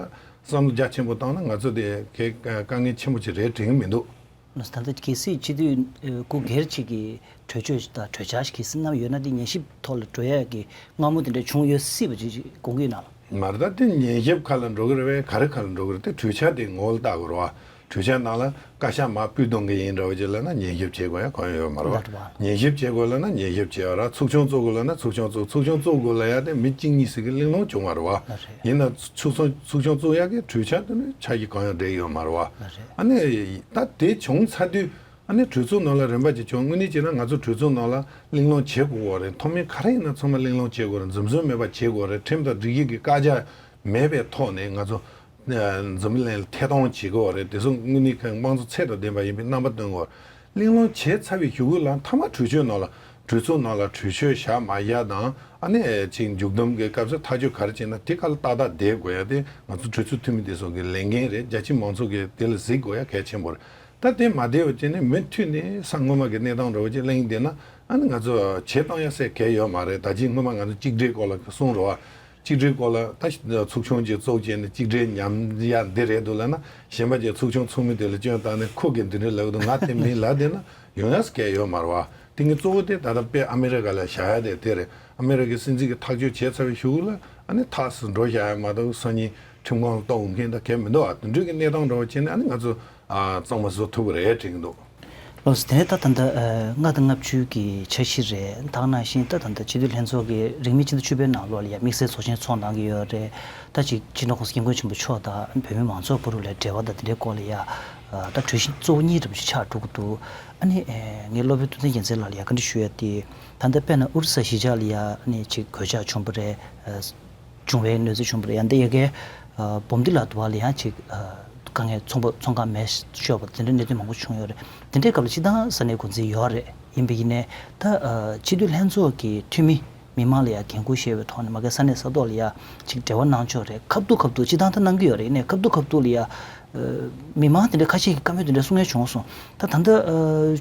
བསམ་བློ་རྒྱ་ཆེན་པོ་བཏང་ན་ང་ཚོ་དེ་གའི་དཀའ་ངལ་ཆེན་པོ་ཅིག་རེད་དྲན་གྱི་མི་འདུག་ལགས་སོ། ད་ལྟ་གལ་སྲིད་སྤྱི་འཐུས་སྐུ་སྒེར་གཅིག་གིས་གྲོས་ཆོད་དང་གྲོས་འཆར་ཞིག་གལ་སྲིད་བསྣམས་ཡོད་ན་དེ་ཉན་ཞིབ་ཐོག་ལ་འགྲོ་ཡ་གི་སྔ་མོ་དེ་འདྲ་བྱུང་ཡོད་སྲིད་པ་ཅིག་དགོངས་ཀྱི་ཡོད་ན་ལགས། མ་རེད། ད་དེ་ཉན་ཞིབ་ཁ་ལ་འགྲོ་གི་རེད་པས། ག་རེ་ཁ་ལ་འགྲོ་གི་རེད། དེ་གྲོས་འཆར་དེ་ངོ་བོ་ལྟ་དགོས་རེད་བ། གྲོས་འཆར་ནང་ལ་བཀའ་ཤག་མར་ཕུད་གཏོང་གི་ཡིན་འདྲ་བོ་ཅིག་ལབ་ན་ཉན་ཞིབ་བྱེད་དགོས་ཡ་གང་ཡང་ཡོད་མ་རེད་བ། ལགས་སོ། ཉན་ཞིབ་བྱེད་དགོས་ལབ་ན་ཉན་ཞིབ་བྱེད་ཡ་ར། ཚོགས་ཆུང་བཙུགས་དགོས་ལབ་ན་ཚོགས་ཆུང་བཙུགས། ཚོགས་ཆུང་བཙུགས་དགོས་ལབ་ཡ་དེ་མི་གཅིག་གཉིས་ཤིག་གིས་གླེང་སློང་བྱུང་བ་རེད་བ། ལགས་རེད། ཡིན་ན་ཚོགས་ཆུང་ཚོགས་ཆུང་བཙུགས་ཡ་གི་གྲོས་འཆར་དེ་ནི་ཆ་ཞིག་གང་ཡང་འགྲིག་ཡོད་མ་རེད་བ། ལགས་རེད། ཨ་ནི་ད་དེ་བྱུང་ཚར་དུས་ཨ་ནི་གྲོས་ཚོགས་ནང་ལ་རིམ་པ་ཅིག་བྱུང་། དངོས་གནས་བྱས་ན་ང་ཚོ་གྲོས་ཚོགས་ནང་ལ་གླེང་སློང་བྱེད་དགོས་པ་རེད། མཐོ་དམན་ག་རེ་ཡིན་ན་ཚང་མ་གླེང་སློང་བྱེད་དགོས་རེད། འཛེམ་ཟོན་མེད་པ་བྱེད་དགོས་རེད། ཁྲིམས་དང་སྒྲིག་གཞི་གི་བཀག་རྒྱ་མེད་པའི་ཐོག་ནས་ང་ཚོ་འཛམ་བུ་གླིང་ལ་ཐད་གཏོང་བྱེད་དགོས་པ་རེད། དེ་ཚོ་དངོས་གནས་ཀྱི་དམངས་གཙོ་ཚད་དང་ལྡན་པ་ཡིན་པའི་རྣམ་པ་སྟོན་དགོས། གླེང་སློང་བྱས་ཚར་བའི་གཞུག་གུ་ལ་མཐའ་མ་གྲོས་ཆོད་ནང་ལ་གྲོས་ཚོགས་ནང་ལ་གྲོས་ཆོད་བཞག་མ་བཞག་དང་། ཨ་ནི་ཅིག་མཇུག་བསྡོམས་ཀྱི་སྐབས་སུ་ཐག་གཅོད་ག་རེ་བྱས་ན་དེ་ག་ལ་ཏག་ཏག་བསྡད་དགོས་ཡ་དེ་ང་ཚོ་གྲོས་ཚོགས་འཐུས་མི་དེ་ཚོ་གི་ལས་འགན་རེད། རྒྱ་ཆེ་མང་ཚོགས་ཀྱིས་དེ་ལ་གཟིགས་དགོས་ཡ་གལ་ཆེན་པོ་རེད། ད་དེ་མ་བསྡད་པ་བྱས་ནས་མུ་མཐུད་ནས་སྔོན་མ་གི་གནས་སྟངས་འདྲ་བོ་ཅིག་གླེང་བསྡད་ན་ཨ་ནི་ང་ཚོ་བྱེད་སྟངས་ཡ་སེ་གལ་ཡོད་མ་རེད། ད་ཅིག་སྔོན་མ་ང་ཚོ་གཅིག་སྒྲིལ་སྐོར་ལ་གསུངས་རེད་བ། གཅིག་སྒྲིལ་སྐོར་ལ་ད་ཚོགས་ཆུང་ཅིག་བཙུགས་བྱས་ནས་གཅིག་སྒྲིལ་ཉམས་ཡ་འདི་རེད་འདུག་ལབ་ན་གཞན་པ་ཅིག་ཚོགས་ཆུང་ཚོགས་མི་དེ་ལ་སྐྱོན་བཏང་ནས་ཁོ་གིས་འདི་འདྲ་ལབ་འདུག་ང་དེ་མིན་ལབ་བསྡད་ན་ཡོང་ཡ་སེ་གལ་ཡོད་མ་རེད་བ། དེ་ངས་གཙོ་བོ་དེ་ད་ལྟ་དཔེ་ཨ་མེ་རི་ཀ་ལ་བཞག་ཡ་དེ་དེ་རེད། ཨ་མེ་རི་ཀའི་སྲིད་འཛིན་གྱིས་ཐག་གཅོད་བྱས་ཚར་བའི་གཞུག་ལ་ཨ་ནི་ཐག་སུ་འགྲོ་བཞག་ཡ་མ་གཏོགས་སང་ཉིན་ཁྲིམས་ཁང་ལ་གཏོང་མཁན་ད་གལ་མི་འདུག་ཨ་དེ་འདྲ་གི་གནས་སྟངས་འདྲ་བོ་བྱས་ནས་ཨ་ནི་ང་ཚོ་ཨ་གཙང་མ་བཟོ་ཐུབ་ཀྱི་རེད་དྲན་གྱི་འདུག་ལགས་སོ། དེ་ནས་ད་ད་ལྟ་ཨ་ལྔ་དང་ལྔ་བཅུ་གི་འཆར་གཞི་རེད། ད་ག་ནང་བཞིན་ད་ད་ལྟ་སྤྱི་འཐུས་ལྷན་ཚོགས་ཀྱི་རིང་མིན་ཕྱི་ཟླ་བཅུ་པའི་ནང་ལོགས་ལ་ཡ་དམིགས་བསལ་ཚོགས་ཆེན་ཚོགས་གནང་གི་ཡོད་རེད། ད་ཅིག་སྤྱི་ནོར་༸གོང་ས་༸སྐྱབས་མགོན་ཆེན་པོ་མཆོག་དང་བོད་མི་མང་ཚོགས་བར་ལ་འབྲེལ་བ་དང་དེ་འདྲའི་སྐོར་ལ་ཡ་ཨ་ད་གྲོས་གཞི་གཙོ་བོ་གཉིས་འདྲ་པོ་ཅིག་ཆགས་འགྲོ་གི་འདུག་ཨ་ནི་ཨེ་ངས་སློབ་དཔོན་ཐུབ་བསྟན་རྒྱལ་མཚན་ལགས་ལ་ཡ་བཀའ་འདྲི་ཞུ་ཡ་དེ། ད་ལྟ་དཔེར་ན་ཨོ་རི་ས་གཞིས་ཆགས་ལ་ཡ་ཨ་ནི་ཅིག་གོད་ཆག་བྱུང་བ་རེད། ཨ་བྱུང་བའི་གནས་ཚུལ་བྱུང་བ་རེད། ཡང་འདི་ཡ་གའི་ཨ་བོམ་ཏི་ལ་དུ་བ་ལ་ཡང་ཅིག་ཨ་དཀའ་ངལ་ཚོང་པ་ཚོང་ཁང་མེ་ཤོར་བ་དེ་འདྲའི་གནད་དོན་མང་པོ་བྱུང་ཡོད་རེད། དེ་འདྲའི་སྐབས་ལ་སྤྱི་བཏང་ས་གནས་འགོ་འཛིན་ཡོད་རེད། ཡིན་པ་ཡིན་ནའི་ད་ཨ་སྤྱི་འཐུས་ལྷན་ཚོགས་ཀྱི་འཐུས་མི་མི་མང་ལ་ཡ་འགན་ཁུར་བཞེས་པའི་ཐོག་ནས་མ་གི་ས་གནས་ས་ཐོག་ལ་ཡ་ཅིག་འབྲེལ་བ་གནང་ཕྱོགས་རེད། ཁ་ཐུག་ཁ་ཐུག་སྤྱི་བཏང་ད་གནང་གི་ཡོད་རེད། ཡིན་ནའི་ཁ་ཐུག་ཁ་ཐུག་ལ་ཡ་ཨ་མི་མང་དེ་འདྲ་ཁ་ཤས་ཀྱིས་བཀའ་མོལ་དེ་འདྲ་གསུང་ཡ་བྱུང་སོང་། ད་ད་ལྟ་ཨ་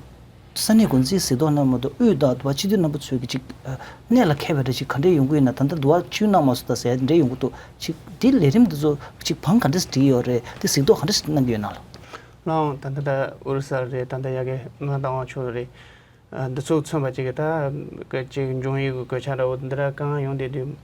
ས་གནས་འགོ་འཛིན་གཟིགས་རྟོག་གནང་མ་གཏོགས་དབུས་དང་དུ་བ་སྤྱི་འཐུས་རྣམ་པ་ཚོས་ཀྱི་ཅིག་ཨ་གནད་ལ་འཁེལ་བའི་འདྲ་ཅིག་ག་འདྲས་ཡོང་གི་ཡོད་ན། ད་ལྟ་དུ་བ་སྤྱི་འཐུས་གནང་མ་སོང་ད་ཟེར་འདྲས་ཡོང་གི་འདུག་ཅིག་འདི་ལས་རིམ་འདི་ཚོ་ཅིག་བང་ག་འདྲས་སྒྲིག་ཡོད་རེད། དེ་གཟིགས་རྟོག་ག་འདྲས་གནང་གི་ཡོད་ན་ལགས། ལགས་འོང་། ད་ལྟ་ད་ཨོ་རི་ས་རེད། ད་ལྟ་ཡ་གི་ང་ཏང་ཝང་ཕྱོགས་རེད། ཨ་འདི་ཚོ་མཚོན་པ་ཅིག་གི་ད་ག་ཅིག་འབྱུང་ཡུལ་གི་གོད་ཆག་འདྲ་བོ་འདི་འདྲ་གང་ཡོང་བསྡད་དུས།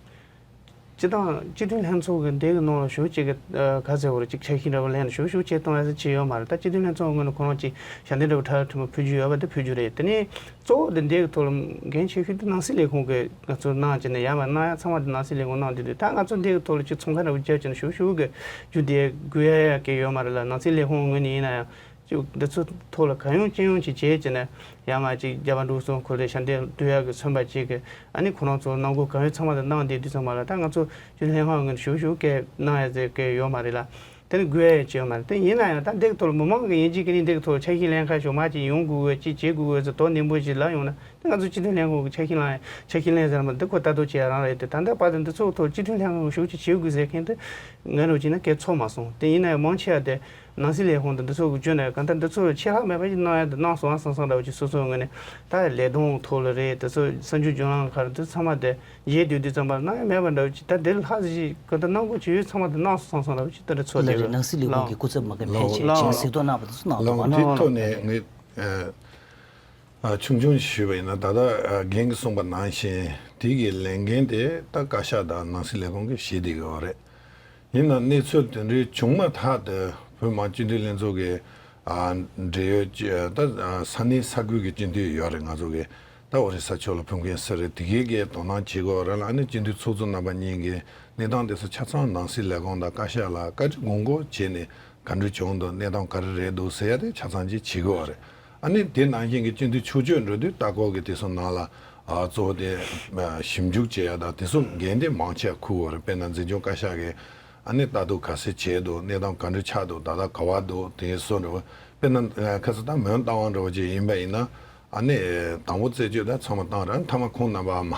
སྤྱི་བཏང་སྤྱི་འཐུས་ལྷན་ཚོགས་ཀྱི་འདི་གི་ནང་ལ་ཞུ་གཅིག་གི་ཨ་ག་ཟེར་བ་རེད། ཅིག་འཆར་གཞི་འདྲ་བོ་ལེན་ལ་ཞུ་ཞུ་བྱེད་གཏོང་ཡ་ཟེར་བྱེད་ཡོད་མ་རེད། ད་སྤྱི་འཐུས་ལྷན་ཚོགས་ངོས་ནས་ཁོ་རང་ཅིག་ཞལ་འདེབས་འདྲ་བོ་ཁྲ་ཁྲིམས་ཕུལ་རྒྱུ་ཡོད་པ་དེ་ཕུལ་རྒྱུ་རེད། དེ་ནས་གཙོ་བོ་དེ་འདི་གི་ཐོག་ལ་འགན་ཆེ་ཤོས་དེ་ནང་སྲིད་ལས་ཁུངས་ཀྱི་ང་ཚོ་གནང་བྱས་ནས་ཡར་མར་གནང་ཡ་ཚང་མ་དེ་ནང་སྲིད་ལས་ཁུངས་གནང་བསྡད་དུས། ད་ང་ཚོ་འདི་གི་ཐོག་ལ་ཅིག་ཚོང་ཁང་འདྲ་བོ་བརྒྱབ་བྱས་ནས་ཞུ་ཞུ་གི་རྒྱུ་དེ་དགོས་ཡ་ཡ་གི་ཡོད་མ་རེད་ལ། ནང་སྲིད་ལས་ཁུངས་ངོས་ནས་ཡིན་ན་ཡང་། ཅིག་འདི་ཚོ་ཐོག་ལ་གང་ཡོང་ཅི་ཡོང་ཅིག་བྱས་བྱས་ནས་ཡར་མར་ཅིག་རྒྱ་བལ་འབྲུག་གསུམ་ཁུལ་ལ་ཞལ་འདེབས་བསྡུ་ཡག་གི་མཚོན་པ་ཅིག་གི་ཨ་ནི་ཁོ་རང་ཚོ་གནང་སྒོ་གང་ཡོད་ཚང་མ་དེ་གནང་བསྡད་དུས་ཙམ་པ་ལ། ད་ང་ཚོ་སྤྱི་འཐུས་ལྷན་ཁང་ངོས་ནས་ཞུ་ཞུ་གི་གནང་ཡ་ཟེར་གི་ཡོད་མ་རེད་ལ། དེ་ནི་དགོས་ཡ་ཅི་ཡོད་མ་རེད། དེ་ཡིན་ན་ཡང་ད་འདི་གི་ཐོག་ལ་མི་མང་གི་ཡིན་གཅིག་གི་ནི་འདི་གི་ཐོག་ལ་འཆར་གཞི་ལེན་ཁ་ཞོག་མ་ཅིག་ཡོང་དགོས་གི་ཅིག་བྱེད་དགོས་གི་ཟེར་དོ་ནན་པོ་ཅིག་ལབ་ཡོང་ན། ང་ཚོ་སྤྱི་འཐུས་ལྷན་ཁང་གི་ཆ་ཤས་ལ་ཡང་ཆ་ཤས་ལེན་ཟེར་མ་འདི་ཁོ་ལྟ་རྟོག་བྱེད་ཡ་རང་རེད་དེ། ད་ལྟ་བར་དུ་འདི་ཚོ་ཐོག་སྤྱི་འཐུས་ལྷན་ཁང་གི་ཞུགས་ཅིག་བྱེད་དགོས་ཟེར་མཁན་དེ་ང་རང་བྱས་ན་གལ་ཚོར་མ་སོང་། དེ་ཡིན་ན་ཡང་མང་ཆེ་བ་དེ་ནང་སྲིད་ལས་ཁུངས་དང་འདི་ཚོ་གི་བརྒྱུད་ནས་གང་ལྟར་འདི་ཚོ་ཆད་ལྷག་མེད་པ་ཞིག་གནང་ཡ་དེ་གནང་སོང་ཨ་བསམ་བསམ་འདྲ་བོ་ཅིག་སོ་སོའི་ངོས་ནས། ད་ལས་དོན་ཐོག་ལ་རེད། དེ་ཚོ་གསར་འགྱུར་བརྒྱུད་ལམ་ཁག་འདི་ཚང་མ་དེ་རྗེས་ཟློས་དུས་ཙམ་པར་གནང་ཡ་མེད་པ་འདྲ་བོ་ཅིག་ད་དེ་ལ་ལྷག་ཅིག་གང་ལྟར་གནང་དགོས་ཀྱི་ཡོད་ཚང་མ་དེ་གནང་སོང་བསམ་བསམ་འདྲ་བོ་ཅིག་ད་འདྲ་ཚོར་ལ་བསྡད་རེད། ཡོད། ནང་སྲིད་ལས་ཁུངས་ཀྱི་སྐུ་ཚབ་མ་གི་ཕལ་ཆེར་ལའོ་ཅིག་གཟིགས་རྟོག་གནང་བ་དེ་ཚོ་གནང་འདུག་བ་ལའོ། དེའི་ཐོག་ནས་ངས་ཨ། ཨ། ཆུང་ཆུང་ཞུས་པ་ཡིན་ན། ད་ལྟ་ཨ་རྒན་གྱིས་གསུངས་པ་ནང་བཞིན་དེ་གི་ལས་འགན་དེ་ད་བཀའ་ཤག་དང་ནང་སྲིད་ལས་ཁུངས་ཀྱིས་བཞེས་བསྡད་ཡོད་རེད། ཡིན་ནའང་གནས་ཚུལ་དེ་འདྲའི་བྱུང་མ་ཐག་ཏུ་བོད་མི་སྤྱི་འཐུས་ལྷན་ཚོགས་ཀྱི་ཨ་འབྲེལ་ཡོད་ཀྱི་ད་ཨ་ས་གནས་ས་ཁུལ་གྱི་སྤྱི་འཐུས་ཡོད་རེད། ང་ཚོ་གི་ད་ཨོ་རི་ས་ཕྱོགས་ལ་ཕེབས་མཁན་སུ་རེད། དེ་གའི་གི་དོ་སྣང་བྱེད་དགོས་རེད་ལ། ཨ་ནི་སྤྱི་འཐུས་ཚོགས་གཙོ་རྣམ་པ་གཉིས་ཀྱིས་གནས་སྟངས་དེ་ཚོ་ཆ་ཚང་ནང་སྲིད་ལས་ཁུངས་དང་བཀའ་ཤག་ལ་བཀའ་འདྲི་དགོངས་སྐོར་བྱས་ནས། ག་འདྲ་བྱུང་འདུག་གནས་སྟངས་ག་རེ་རེད་འདུག་ཟེར་ཡ་དེ་ཆ་ཚང་ཅིག་བྱེད་དགོས་པ་རེད། ཨ་ནི་དེ་ནང་བཞིན་གྱི་སྤྱི་འཐུས་ཕྱོགས་བསྐྱོད་འགྲོ་དུས་ལྟ་སྐོར་གྱི་དེ་ཚོ་ནང་ལ་ཨ་གཙོ་བོ་དེ་ཨ་ཞིབ་འཇུག་བྱེད་ཡ་དང་དེ་ཚོ་འགན་དེ་མང་ཆེ་བ་འཁུར་དགོས་རེད། དཔེར་ན་འཛིན་སྐྱོང་བཀའ་ཤག་གིས་ཨ་ནི་ལྟ་རྟོག་ག་ཚད་བྱས་འདུག་གནས་སྟངས་ག་འདྲ་ཆགས་འདུག་ད་ལྟ་ག་པར་འདུག་དེ་ཚོ་འདྲ་བོ། དཔེར་ན་ཨ་ཁ་སང་ད་མོན་རྟ་དབང་འདྲ་བོ་ཅིག་ཡིན་པ་ཡིན་ན། ཨ་ནི་དང་པོ་རྩད་གཅོད་ད་ཚང་མ་བཏང་ར། མཐའ་མ་ཁོང་རྣམ་པ་མ་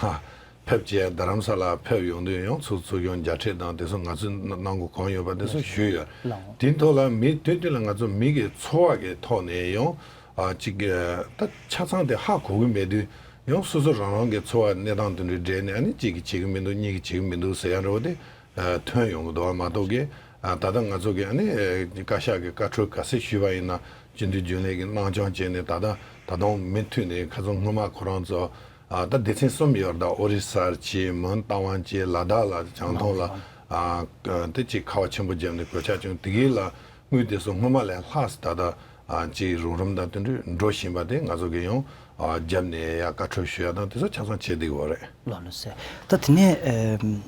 ཕེབས་བྱས་རྡ་རམ་ས་ལ་ཕེབས་ཡོང་དུས་ཡང་ཚོགས་ཚོགས་ཆུང་རྒྱ་ཁྲལ་དང་དེ་ཚོ་ང་ཚོས་གནང་དགོས་གང་ཡོད་པ་དེ་ཚོ་ཞུས་ཡོད། ལགས། དེའི་ཐོག་ལ་མི་དེ་དུས་ལ་ང་ཚོ་མི་གི་ཚོར་བ་གི་ཐོག་ནས་ཡང་ཨ་ཅིག་ད་ཆ་ཚང་དེ་ཧ་གོ་གི་མེད་དུས་ཡང་སོ་སོ་རང་རང་གི་ཚོར་བ་གནས་སྟངས་དེ་འདྲའི་འདྲེས་ནས། ཨ་ནི་གཅིག་གིས་བྱེད་ཀྱི་མི་འདུག་གཉིས་ཀྱིས་བྱེད་ཀྱི་མི་འདུག་ཟེར་ཡ་འདྲ་བོ་དེ་ཐོན་ཡོང་གི་འདུག་བ་མ་གཏོགས་ཀྱི། ད་ལྟ་ང་ཚོ་གི་ཨ་ནི་བཀའ་ཤག་གི་བཀའ་འཁྲོལ་ག་ཚད་ཞུས་པ་ཡིན་ན། སྤྱི་འཐུས་རྒྱུན་ལས་ཀྱི་གནང་སྐྱོང་བྱས་ནས་ད་ལྟ་ད་དུང་མུ་མཐུད་ནས་ཁ་སང་སྔོན་མ་ཁོ་རང་ཚོ་ཨ་ད་སྡེ་ཚན་གསུམ་ཡོད་རེད། ད་ཨོ་རི་སར་བྱས། མོན་རྟ་དབང་བྱས། ལ་དྭགས་ལ་བྱང་ཐང་ལ་ཨ་དེ་ཅིག་ཁ་བ་ཆེན་པོ་བརྒྱབ་ནས་གོད་ཆག་བྱུང་། དེ་གའི་ལ་དངུལ་དེ་ཚོ་སྔོན་མ་ལས་ལྷག་ཙམ་ད་ལྟ་ཨ་ཅིག་རོགས་རམ་དང་དེ་འདྲ་འགྲོ་བཞིན་པ་དེ་ང་ཚོ་གི་ཡང་ཨ་བརྒྱབ་ནས་ཡ་བཀའ་འཁྲོལ་ཞུ་ཡ་དང་དེ་ཚོ་ཆ་ཚང་བྱས་བསྡད་ཡོད་རེད། ལགས་ལགས་སོ། ད་དེ་ནས་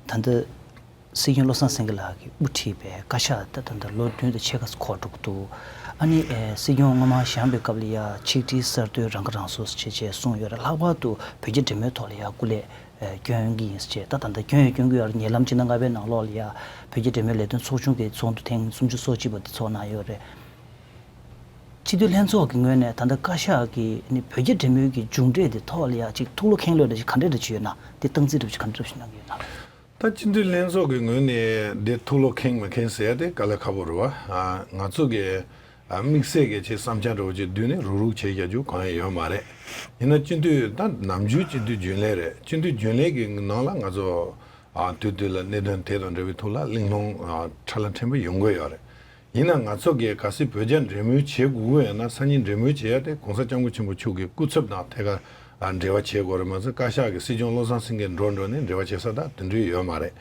ཨ་ད་ལྟ་སྲིད་སྐྱོང་བློ་བཟང་སེང་གེ་ལགས་ཀྱིས་དབུ་ཁྲིད་པའི་བཀའ་ཤག་ད་ད་ལྟ་ལོ་བདུན་དང་ཕྱེད་ཀ་འཁོར་འགྲོ་གི་འདུག་ཨ་ནི་ཨེ་སྲིད་སྐྱོང་སྔོན་མ་བཞེངས་པའི་སྐབས་ལ་ཡ་ཆིག་སྒྲིལ་གསར་གཏོད་རང་ཁ་རང་གསོ་བྱེད་ཅེས་གསུངས་ཡོད་རེད། ལྷག་པར་དུ་བོད་རྒྱ་འབྲེལ་མོལ་ཐོག་ལ་ཡ་སྐུ་ལས་ཨེ་སྐྱོན་གྱི་ཡིན་ཟེར་བྱས། ད་ད་ལྟ་སྐྱོན་ཡང་སྐྱོན་གྱི་ཡོད་རེད། ཉེ་ལམ་སྤྱི་ཟླ་ལྔ་པའི་ནང་ལོགས་ལ་ཡ་བོད་རྒྱ་འབྲེལ་མོལ་ལས་དོན་ཚོགས་ཆུང་གི་ཚོགས་འདུ་ཐེངས་སུམ་ཅུ་སོ་གཅིག་པ་དེ་ཚོགས་གནང་ཡོད་རེད། སྤྱི་འཐུས་ལྷན་ཚོགས་ཀྱི་ངོས་ནས་ད་ལྟ་བཀའ་ཤག་གིས་ནི་བོད་རྒྱ་འབྲེལ་མོལ་གྱི་མཇུག་འབྲས་དེ་ཐོག་ལ་ཡ་ཅིག་ཐུགས་བློ་ཁེངས་ལོས་འདྲ་ཞིག་ག་འདྲས་འདྲ་ཅིག་ཡོད་ན། དེ་སྟངས་འཛིན་འདྲ་ཞིག་ག་འདྲས་འདྲ་ཞིག་གནང་གི་ཡོད་ན། ད་སྤྱི་འཐུས་ལྷན་ཚོགས་ཀྱི་ངོས་ནས་དེ་ཐུགས་བློ་ཁེངས་མི་ཁེངས་ཟེར་ཡ་དེ་དཀའ་ལས་ཁག་པོ་རེད་བ། ཨ་ང་ཚོ་གི་ཨ་དམིགས་བསལ་གྱི་ཆེད་བསམ་འཆར་འདྲ་བོ་ཅིག་བསྡུས་ནས་རུག་རུག་བྱས་བཞག་རྒྱུ་གང་ཡང་ཡོད་མ་རེད། ཡིན་ན་སྤྱི་འཐུས་ད་ནམ་རྒྱུན་སྤྱི་འཐུས་རྒྱུན་ལས་རེད། སྤྱི་འཐུས་རྒྱུན་ལས་ཀྱི་ནང་ལ་ང་ཚོ་ཨ་དུས་དུས་ལ་གནད་དོན་དེ་དང་འབྲེལ་བའི་ཐོག་ལ་གླེང་སློང་ཨ་ཕྲ་ལ་ཕྲན་བུ་ཡོང་གི་ཡོད་རེད། ཡིན་ན་ང་ཚོ་གིས་གལ་སྲིད་བོད་རྒྱ་འབྲེལ་མོལ་བྱེད་དགོས་ཀྱི་ཡོད་ན། སང་ཉིན་འབྲེལ་མོལ་བྱེད་ཡ་དེ་༸གོང་ས་༸སྐྱབས་མགོན་ཆེན་པོ་མཆོག་གི་སྐུ་ཚབ་དང་ཐད་ཀར་ཨ་འབྲེལ་བ་བྱེད་དགོས་རེད་མ་ཟད། བཀའ་ཤག་གི་སྲིད་སྐྱོང་བློ་བཟང་སེང་གེ་འགྲོ་འགྲོ་ནས་འབྲེལ་བ་བྱེད་ས་དང་དེ་འདྲ་ཡོད་མ་རེད།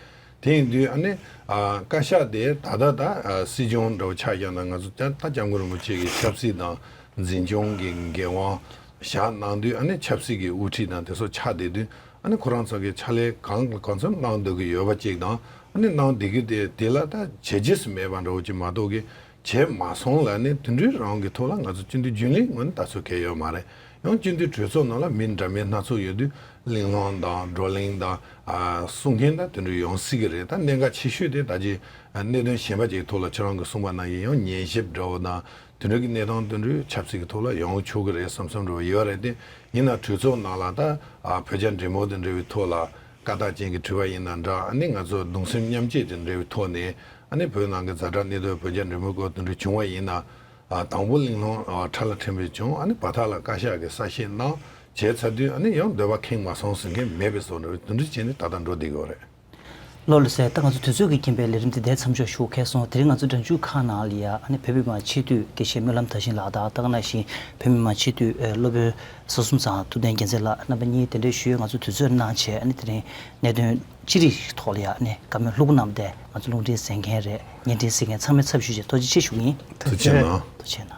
དེ་ཡིན་དུས་ཨ་ནི་ཨ་བཀའ་ཤག་དེ་ད་ལྟ་ད་ཨ་སྲིད་སྐྱོང་འདྲ་བོ་ཆགས་ཀྱང་ན། ང་ཚོ་ད་ད་༸སྐྱབས་མགོན་རིན་པོ་ཆེ་གི་ཆབ་སྲིད་དང་འཛིན་སྐྱོང་གི་འགན་དབང་བཞག་གནང་དུས། ཨ་ནི་ཆབ་སྲིད་ཀྱི་དབུ་ཁྲིད་དང་དེ་ཚོ་ཆགས་བསྡད་དུས། ཨ་ནི་ཁོ་རང་ཚོ་གིས་ཕྱག་ལས་གང་གང་ཚོད་གནང་སྡོད་ཀྱི་ཡོད་པ་གཅིག་དང་། ཨ་ནི་གནང་བསྡད་ཀྱི་དེ་དེ་ལ་ད་བྱས་རྗེས་སུ་མེད་པ་འདྲ་བོ་ཅིག་མ་གཏོགས་ཀྱི་བྱས་མ་སོང་ལབ་ནས་དེ་འདྲའི་རང་གི་ཐོག་ལ་ང་ཚོ་སྤྱི་འཐུས་རྒྱུན་ལས་ངོས་ནས་ལྟ་ཚུལ་གང་ཡང་ཡོད་མ་རེད། ཡང་སྤྱི་འཐུས་གྲོས་ཚོགས་ནང་ལ་མི་འདྲ་མིན་སྣ་ཚོགས་ཡོད་དུས་གླེང་སློང་དང་བགྲོ་གླེང་དང་ཨ་གསུང་མཁན་དང་དེ་འདྲ་ཡོང་སྲིད་ཀྱི་རེད། ད་གནད་འགག་ཆེ་ཤོས་དེ་ད་ཅི་གནད་དོན་གཞན་པ་ཅིག་ཐོག་ལ་ཁྱེད་རང་གིས་གསུངས་པ་ནང་བཞིན་ཡང་ཉན་ཞིབ་འདྲ་བོ་དང་། དེ་འདྲ་གི་གནས་སྟངས་དེ་འདྲའི་ཆབ་སྲིད་ཀྱི་ཐོག་ལ་ཡོང་ཆོག་གི་རེད་བསམ་བསམ་འདྲ་བོ་ཡོད་རེད་དེ། ཡིན་ན་གྲོས་ཚོགས་ནང་ལ་ད་ཨ་བོད་རྒྱ་འབྲེལ་མོལ་དང་འབྲེལ་བའི་ཐོག་ལ་བཀའ་རྟགས་ཅན་གྱི་དྲི་བ་ཡིན་ན་འདྲ། ཨ་ནི་ང་ཚོ་གདུང་སེམས་མཉམ་སྐྱེད་དང་འབྲེལ་བའི་ཐོག་ནས། ཨ་ནི་བོད་ནང་གི་ཛ་དྲག་གནས་སྡོད་བོད་རྒྱ་འབྲེལ་མོལ་སྐོར་དེ་འདྲ་བྱུང་བ་ཡིན་ན། ཨ་དང་པོ་གླེང་སློང་ཨ་ཕྲ་ལ་ཕྲན་བུ་བྱུང་། ཨ་ནི་བར་ཐག་ལ་བཀའ་ཤག་གིས་གསལ་བཤད་གནང་བྱས་ཚར་དུས། ཨ་ནི་ཡང་འདོད་པ་ཁེངས་མ་སོང་ཟེར་མཁན་མེད་པའི་བཟོ་འདྲ་དེ་འདྲ་བྱས་ནས་ད་ལྟ་འགྲོ་བསྡད་ཀྱི་ཡོད་རེད། ལགས་ལགས་སོ། ད་ང་ཚོ་དུས་ཚོད་ཀྱིས་འཁེལ་བའི་ལས་རིམ་འདི་འདིར་མཚམས་འཇོག་ཞུ་གལ་སོང་། དེ་རིང་ང་ཚོ་སྒྲ་འཇུག་ཁང་ནང་ལ་ཡ་ཨ་ནི་བོད་མི་མང་སྤྱི་འཐུས་དགེ་བཤེས་སྨོན་ལམ་དར་ཞིང་ལགས་དང་། ད་ག་ནང་བཞིན་བོད་མི་མང་སྤྱི་འཐུས་ཨེ་སློབ་དཔོན་ཟུར་གསུམ་ཚང་ཐུབ་བསྟན་རྒྱལ་མཚན་ལགས་རྣམ་པ་གཉིས་གདན་འདྲེན་ཞུས། ང་ཚོ་དུས་ཚོད་གནང་བྱས། ཨ་ནི་དེ་རིང་གནད་དོན་ཅི་རིགས་ཐོག་ལ་ཡ་ཨ་ནི་བཀའ་མོལ་ལྷུག་པོ་གནང་བ་དེ་ང་ཚོ་རླུང་འཕྲིན་གསན་མཁན་རེད། བརྙན་འཕྲིན་གཟིགས་མཁན་ཚང་མའི་ཚབ་ཞུས་བྱས་ཐུགས་རྗེ་ཆེ་ཞུ་གི་ཡིན། ཐུགས་རྗེ་གནང་། ཐུགས་རྗེ་གནང་།